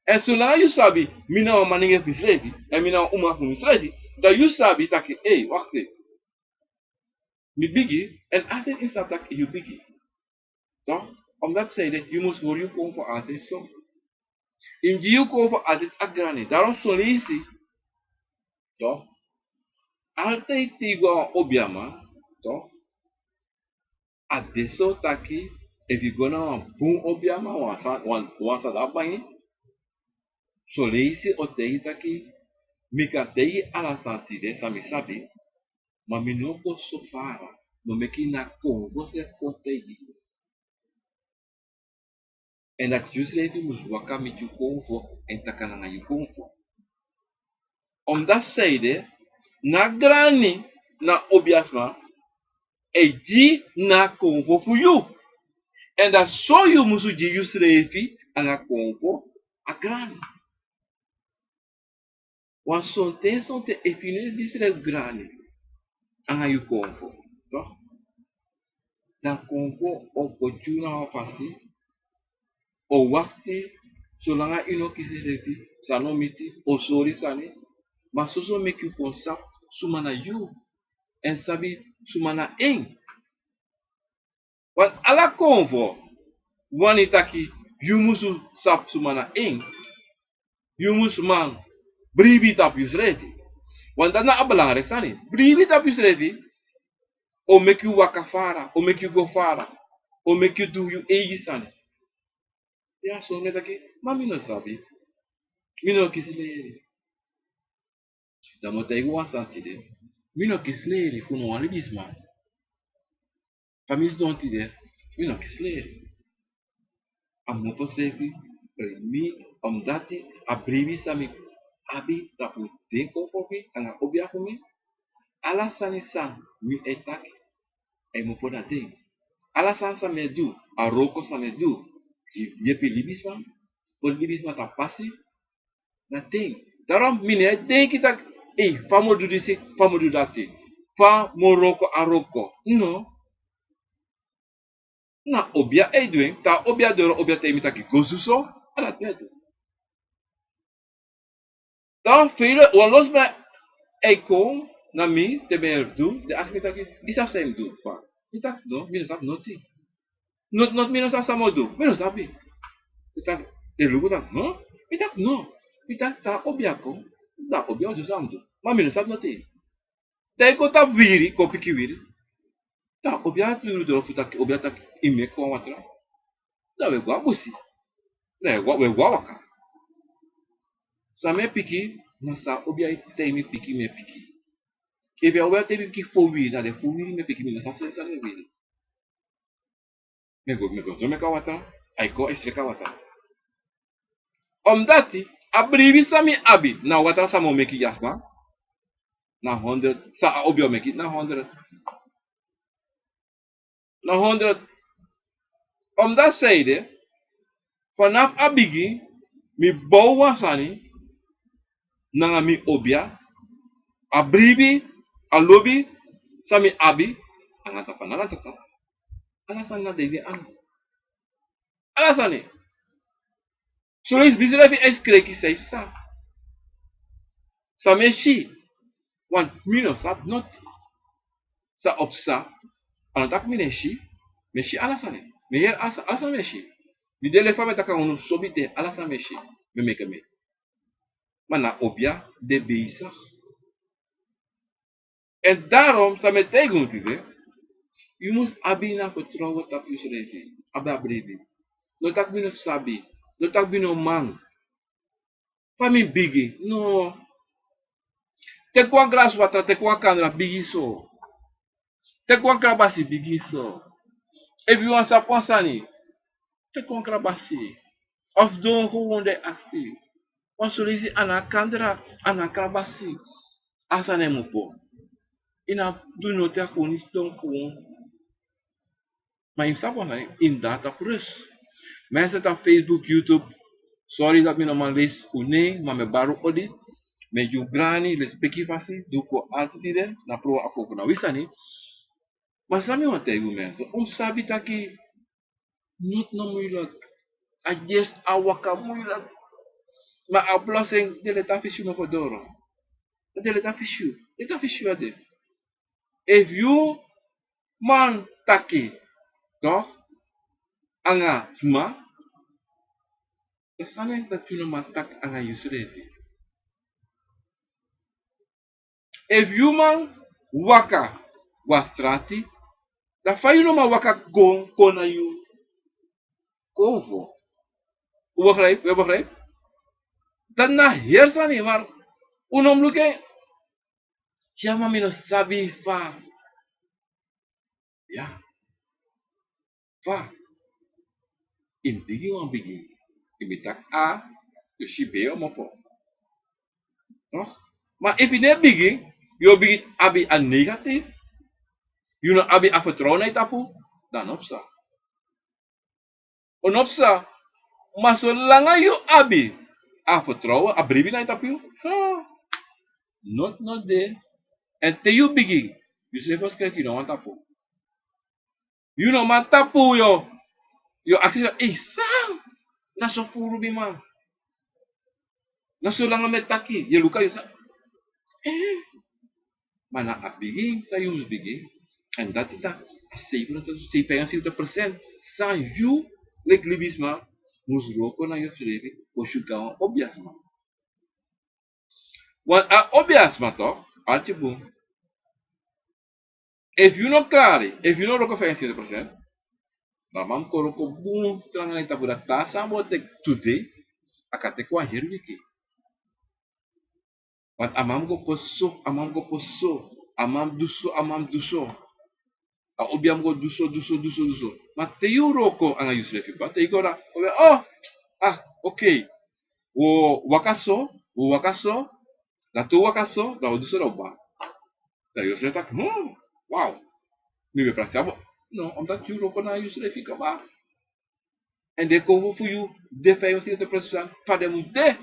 Èn solanga yu sabi, mi na wan manenge fu misrefi, èn mi na wan uma fu misrefi, dan yu sabi taki, ei, wakti. Mi bigi, èn altijd yu sabi taki yu bigi. Toch? Omdat zij de, yu mus hori yu konfo altijd so. Yu mus gi yu konfo altijd a grani. Daarom son leisi, toch? Altijd te yu go na wan obiaman, toch? A de so taki, efu yu go na wan bun obiaman, wan san, wan, wan san de a bangi, Soleisi o taigi taki, mi kan taigi ala sani tide san mi sabi, ma mi no go so fara, no meki na konfo srefi kon taigi yu. Èn dati yusrefi mus waka miti yu konfo èn taki nanga yu konfo. Omdati san ede, na grani na obiasma e gi na konfo fu yu. Èn dati so yu musu gi yusrefi anga konfo a grani. Wan sonten sonten efu yu no e gi yusrefi grani anga yu konfo, toch, dan konfo o poti yu na wan fasi, o wakti, solanga yu no kisi yusrefi, san no miti, o sori sani. Ma soso meki yu kon sabi suma na yu, èn sabi suma na en. Want ala konfo wani taki yu musu sabi suma na en. Yu musu man bribi tapu yusrefi. Want dati na a belangrijk sani. Bribi tapu yusrefi o meki yu waka fara, o meki yu go fara, o meki yu du yu eigi sani. Ya, so mi e taki, ma mi no sabi. Mi no kisi leri. Dan mi o taigi wan sani tide. Mi no kisi leri fu no wan libisma. Fa mi sidon tide, mi no kisi leri. A mopo srefi, eh, mi, omdati a bribi san mi abi tapu den konfo fu mi anga obia fu mi. Ala sani san mi e taki, a e mopo na den. Ala sani san mi e du, a wroko san mi e du, gi yepi libisma, poti libisma tapu pasi, na den. Daarom mi no e denki taki, ei, fa mi o du disi, fa mi o du dati, fa mi o wroko a wroko. No. Na obia e du en, te a obia doro, obia taigi mi taki go du so, a dati mi e du. Dan fele, wan losma e kon na mi, te mi e du, den aksi mi taki, di sabi san yu mus du, fa? Mi taki no, mi no sabi noti. Noti, noti, mi no sabi san mi o du, mi no sabi. Mi taki, den luku taki, no? Mi taki no. Mi taki te a obia kon, dan a obia o du san a mus du. Ma mi no sabi noti. Te a e kon tapu wiri, kon piki wiri. Dan a obia turu doro fu taki, obia taki, yu meki wan watra. Dan wi e go a busi. Dan wi e go a, wi e go a waka. San mi e piki, na san a obia e taigi mi piki mi e piki. Efu a obia taigi mi piki fo wiri, na den fo wiri mi e piki, mi no sabi san den wiri. Mi e go, mi e go, so meki a watra, a e kon, a e sreki a watra. Omdati, a bribi san mi abi, na watra san mi o meki gi a sma, na hondro, san a obia o meki, na hondro. Na hondro. Omdati san ede, fanafu a bigin, mi bow wan sani, nanga mi obia, a bribi, a lobi, san mi abi, anga tata, nanga tata. Ala sani na den de anga. Ala sani. Soleisi mi srefi e sreki san yu sabi. San mi e si, want mi no sabi noti. San o psa, a no taki mi no e si, mi e si ala sani. Mi e yere ala sani, ala sani mi e si. Mi de leki fa mi e taki nanga unu sobi ten, ala sani mi e si. Mi e meki mi. Ma na obia de bezig. Èn daarom san mi e taigi unu tide, yu mus abi na fertrouwen tapu yusrefi, abi a bribi. No taki mi no sabi, no taki mi no man. Fa mi bigi, no. Teki wan grasi watra, teki wan kandra, bigi so. Teki wan krabasi, bigi so. Efu yu wani sabi wan sani, teki wan krabasi. Of don gewoon de aksi. Wan soleisi a no a kandra, a no a krabasi. A sani e mopo. Yu no abi du noti, a gewoon, yu sidon gewoon. Ma yu mus sabi wan sani, yu mus de na tapu rust. Mensen tapu Facebook, YouTube, sorry dati mi no man leisi un nen, ma mi e bari un odi. Mi e gi un grani, lespeki fasi di un kon arki tide, na program Akonfo na wi sani. Ma san mi wani taigi un mensen, un mus sabi taki noti no moeilijk. A gersi, a waka moeilijk. Ma a oplossing de, leti a fesi yu mofo doro. De, leti a fesi yu, leti a fesi yu a de. Efu yu man taki, toch, anga sma, dan san na taki yu no man taki anga yusrefi? Efu yu man waka go a strati, dan fa yu no man waka go kon na yu konfo? Un begrijp? Un begrijp? Dati na heri sani, ma un no mus luku en. Ya, ma mi no sabi fa. Ya. Fa. Yu mus bigin wan bigin. Yu mus taki A, yu si B o mopo. Toch? Ma efu yu no e bigin, yu o bigin abi a negatief. Yu no abi a vertrouwen na yu tapu, dan no psa. Un no psa. Ma solanga yu abi a vertrouwen, a bribi na yu tapu yu, ha, noti no de. Èn te yu bigin, yu srefi o skrifi yu no wani tapu. Yu no man tapu yu. Yu o aksi yu, ei, san? Na so furu mi man. Na solanga mi e taki, yu e luku a yu san. Eh. Ma na a bigin san yu mus bigin. Èn dati na a zevenenzeventig, vijfenzeventig procent san yu, leki libisma, mus wroko na yusrefi fosi yu go na wan obiasma. Want a obiasma toch, arki bun. Efu yu no klari, efu yu no wroko vijfenzeventig procent, dan a man mus kon wroko bun tranga na yu tapu, dati a sani bo teki tu dei, a kan teki wan heri wiki. Want a man mus go poti so, a man mus go poti so, a man mus du so, a man mus du so. A obia mus go du so, du so, du so, du so. Ma te yu wroko anga yusrefi kaba, te yu go na, oh, ah, okay. Wi o waka so, wi o waka so, dan te wi waka so, dan wi o du so, dan wi o kaba. Dan yusrefi taki, hmm, wow. Mi ben prakseri a bo. No, omdat yu wroko na yusrefi kaba. Èn den konfo fu yu de vijfenzeventig procent fa den mus de.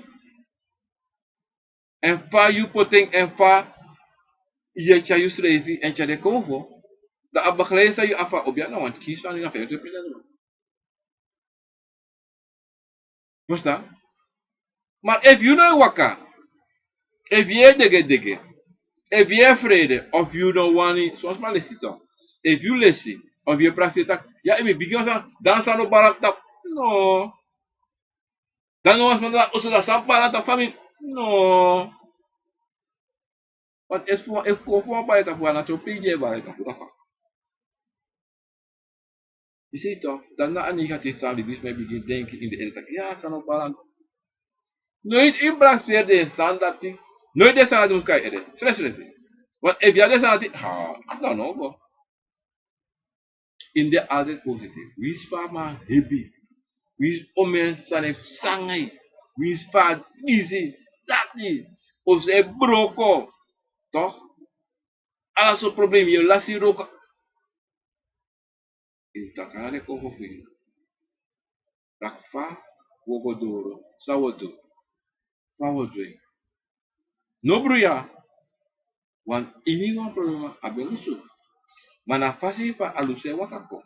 Èn fa yu poti en, èn fa yu e tyari yusrefi èn tyari den konfo. Dan a begrijp san yu abi fu a obia na wan kisi fu a yu na vijfenzeventig procent. Verstaan? Ma efu yu no e waka, efu yu e degedege, efu yu e frede, of yu no wani, son sma lesi toch. Efu yu lesi, of yu e prakseri taki, ya, efu mi bigin wan sani, dan san no balans tapu. No. Dan no wan sma na oso, dan san balans tapu famiri. No. Want efu, efu konfo wani bari tapu, a na tron pei di e bari tapu, dafa. Yu si toch, dan na a negatief sani libisma e bigin denki in de ede taki, ya, san no balans. Noiti yu mus prakseri den sani dati, noiti den sani dati mus kon na yu ede. Srefsrefi. Want efu yu abi den sani dati, ha, dan no go. Yu mus de altijd positief. Winsi fa a man hebi. Winsi omeni sani e psa nanga yu. Winsi fa a disi, dati. Of san e broko. Toch? Ala sortu problema, yu e lasi wroko. Yu mus taki nanga den konfo fu yu. Taki fa wi o go doro, san wi o du, fa wi o du en. No bruya, want iniwan problema abi lusu. Ma na a fasi fa a lusu e waka kon.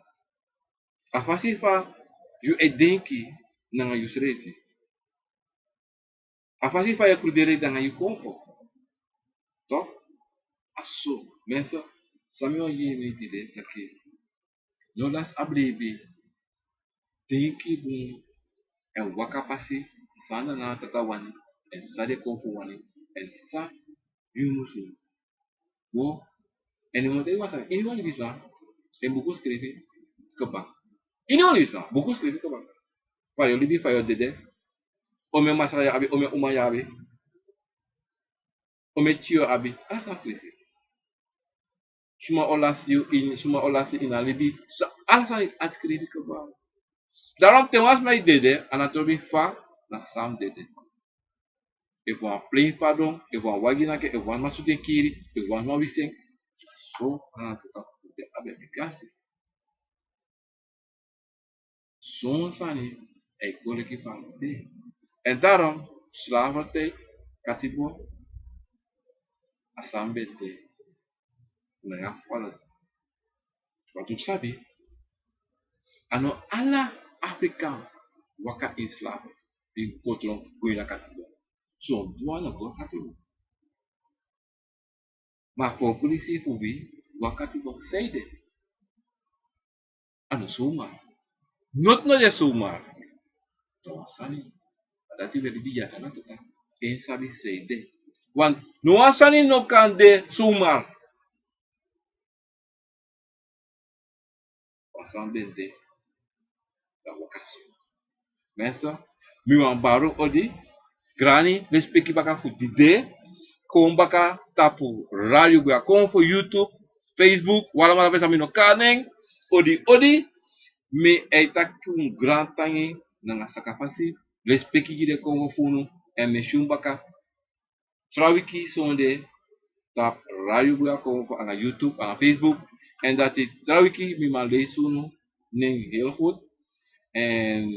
A fasi fa yu e denki nanga yusrefi. A fasi fa yu e kruderi nanga yu konfo. Toch? A so, mensen, san mi wani gi yu tide taki, no lasi a bribi, denki bun, èn waka pasi san Nana Tata wani, èn san den konfo wani, èn san yu musu go. Èn mi o taigi wan sani, iniwan libisma, en buku skrifi kaba. Iniwan libisma, buku skrifi kaba. Fa yu o libi, fa yu o dede. Omeni masra yu abi, omeni uma yu abi. Omeni pikin yu abi, ala sani skrifi. Suma o lasi yu ini, suma o lasi ini a libi, so ala sani skrifi kaba. Daarom te wan sma e dede, a no trobi fa na san a mus dede. Efu wan plein fadon, efu wan wagi naki en, efu wan sma sutu en kiri, efu wan sma wisi en. So a no trobi abi en kasi. Son sani e kon leki fa a mus de. En daarom, slavernij, katibo, a sani ben de. Na ya fu ala. Want un sabi, a no ala Afrikaan waka ini slavernij, bin go tron go ini a katibo. Son tu a no go katibo. Ma a folku disi fu wi waka katibo, san ede? A no zomaar. Noti no de zomaar. Na wan sani. A dati wi e libi ya, Nana Tata. En sabi san ede. Want no wan sani no kan de zomaar. Wan sani ben de. Dan waka so. Mensen, mi wani bari un odi. Grani, lespeki baka fu tide. Kon baka tapu Radio Gwe a Konfo, YouTube, Facebook, wan alamala pe san mi no kari nen. Odi, odi. Mi e taki un grantangi nanga sakafasi. Lespeki gi den konfo fu unu. Èn mi e si un baka tra wiki sonde tapu Radio Gwe a Konfo anga YouTube, anga Facebook. Èn dati tra wiki mi man leisi unu nen heel goed. Èn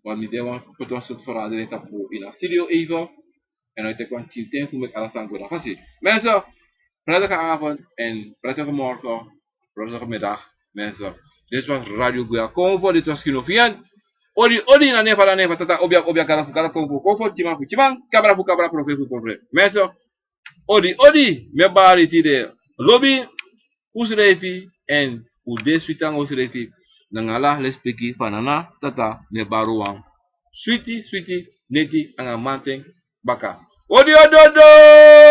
wan mi de wan poti wan sortu verandering tapu ini a studio even. Èn a e teki wan tin ten fu meki ala sani go na fasi. Mensen, prettige avond en prettige morgen, prettige middag, mensen. Dit was Radio Gwe a Konfo, dit was Kino Fian. Odi, odi, na nefa, na nefa, tata, obia, obia, gala fu gala, konfo, konfo, timan fu timan, kabra fu kabra, profe fu profe. Mensen, odi, odi, mi e bari tide lobi, un srefi, èn un de switi nanga un srefi, nanga ala lespeki fu nana, tata, mi e bari un wan switi, switi, neti, anga mamanten baka. Odi, odi, odi!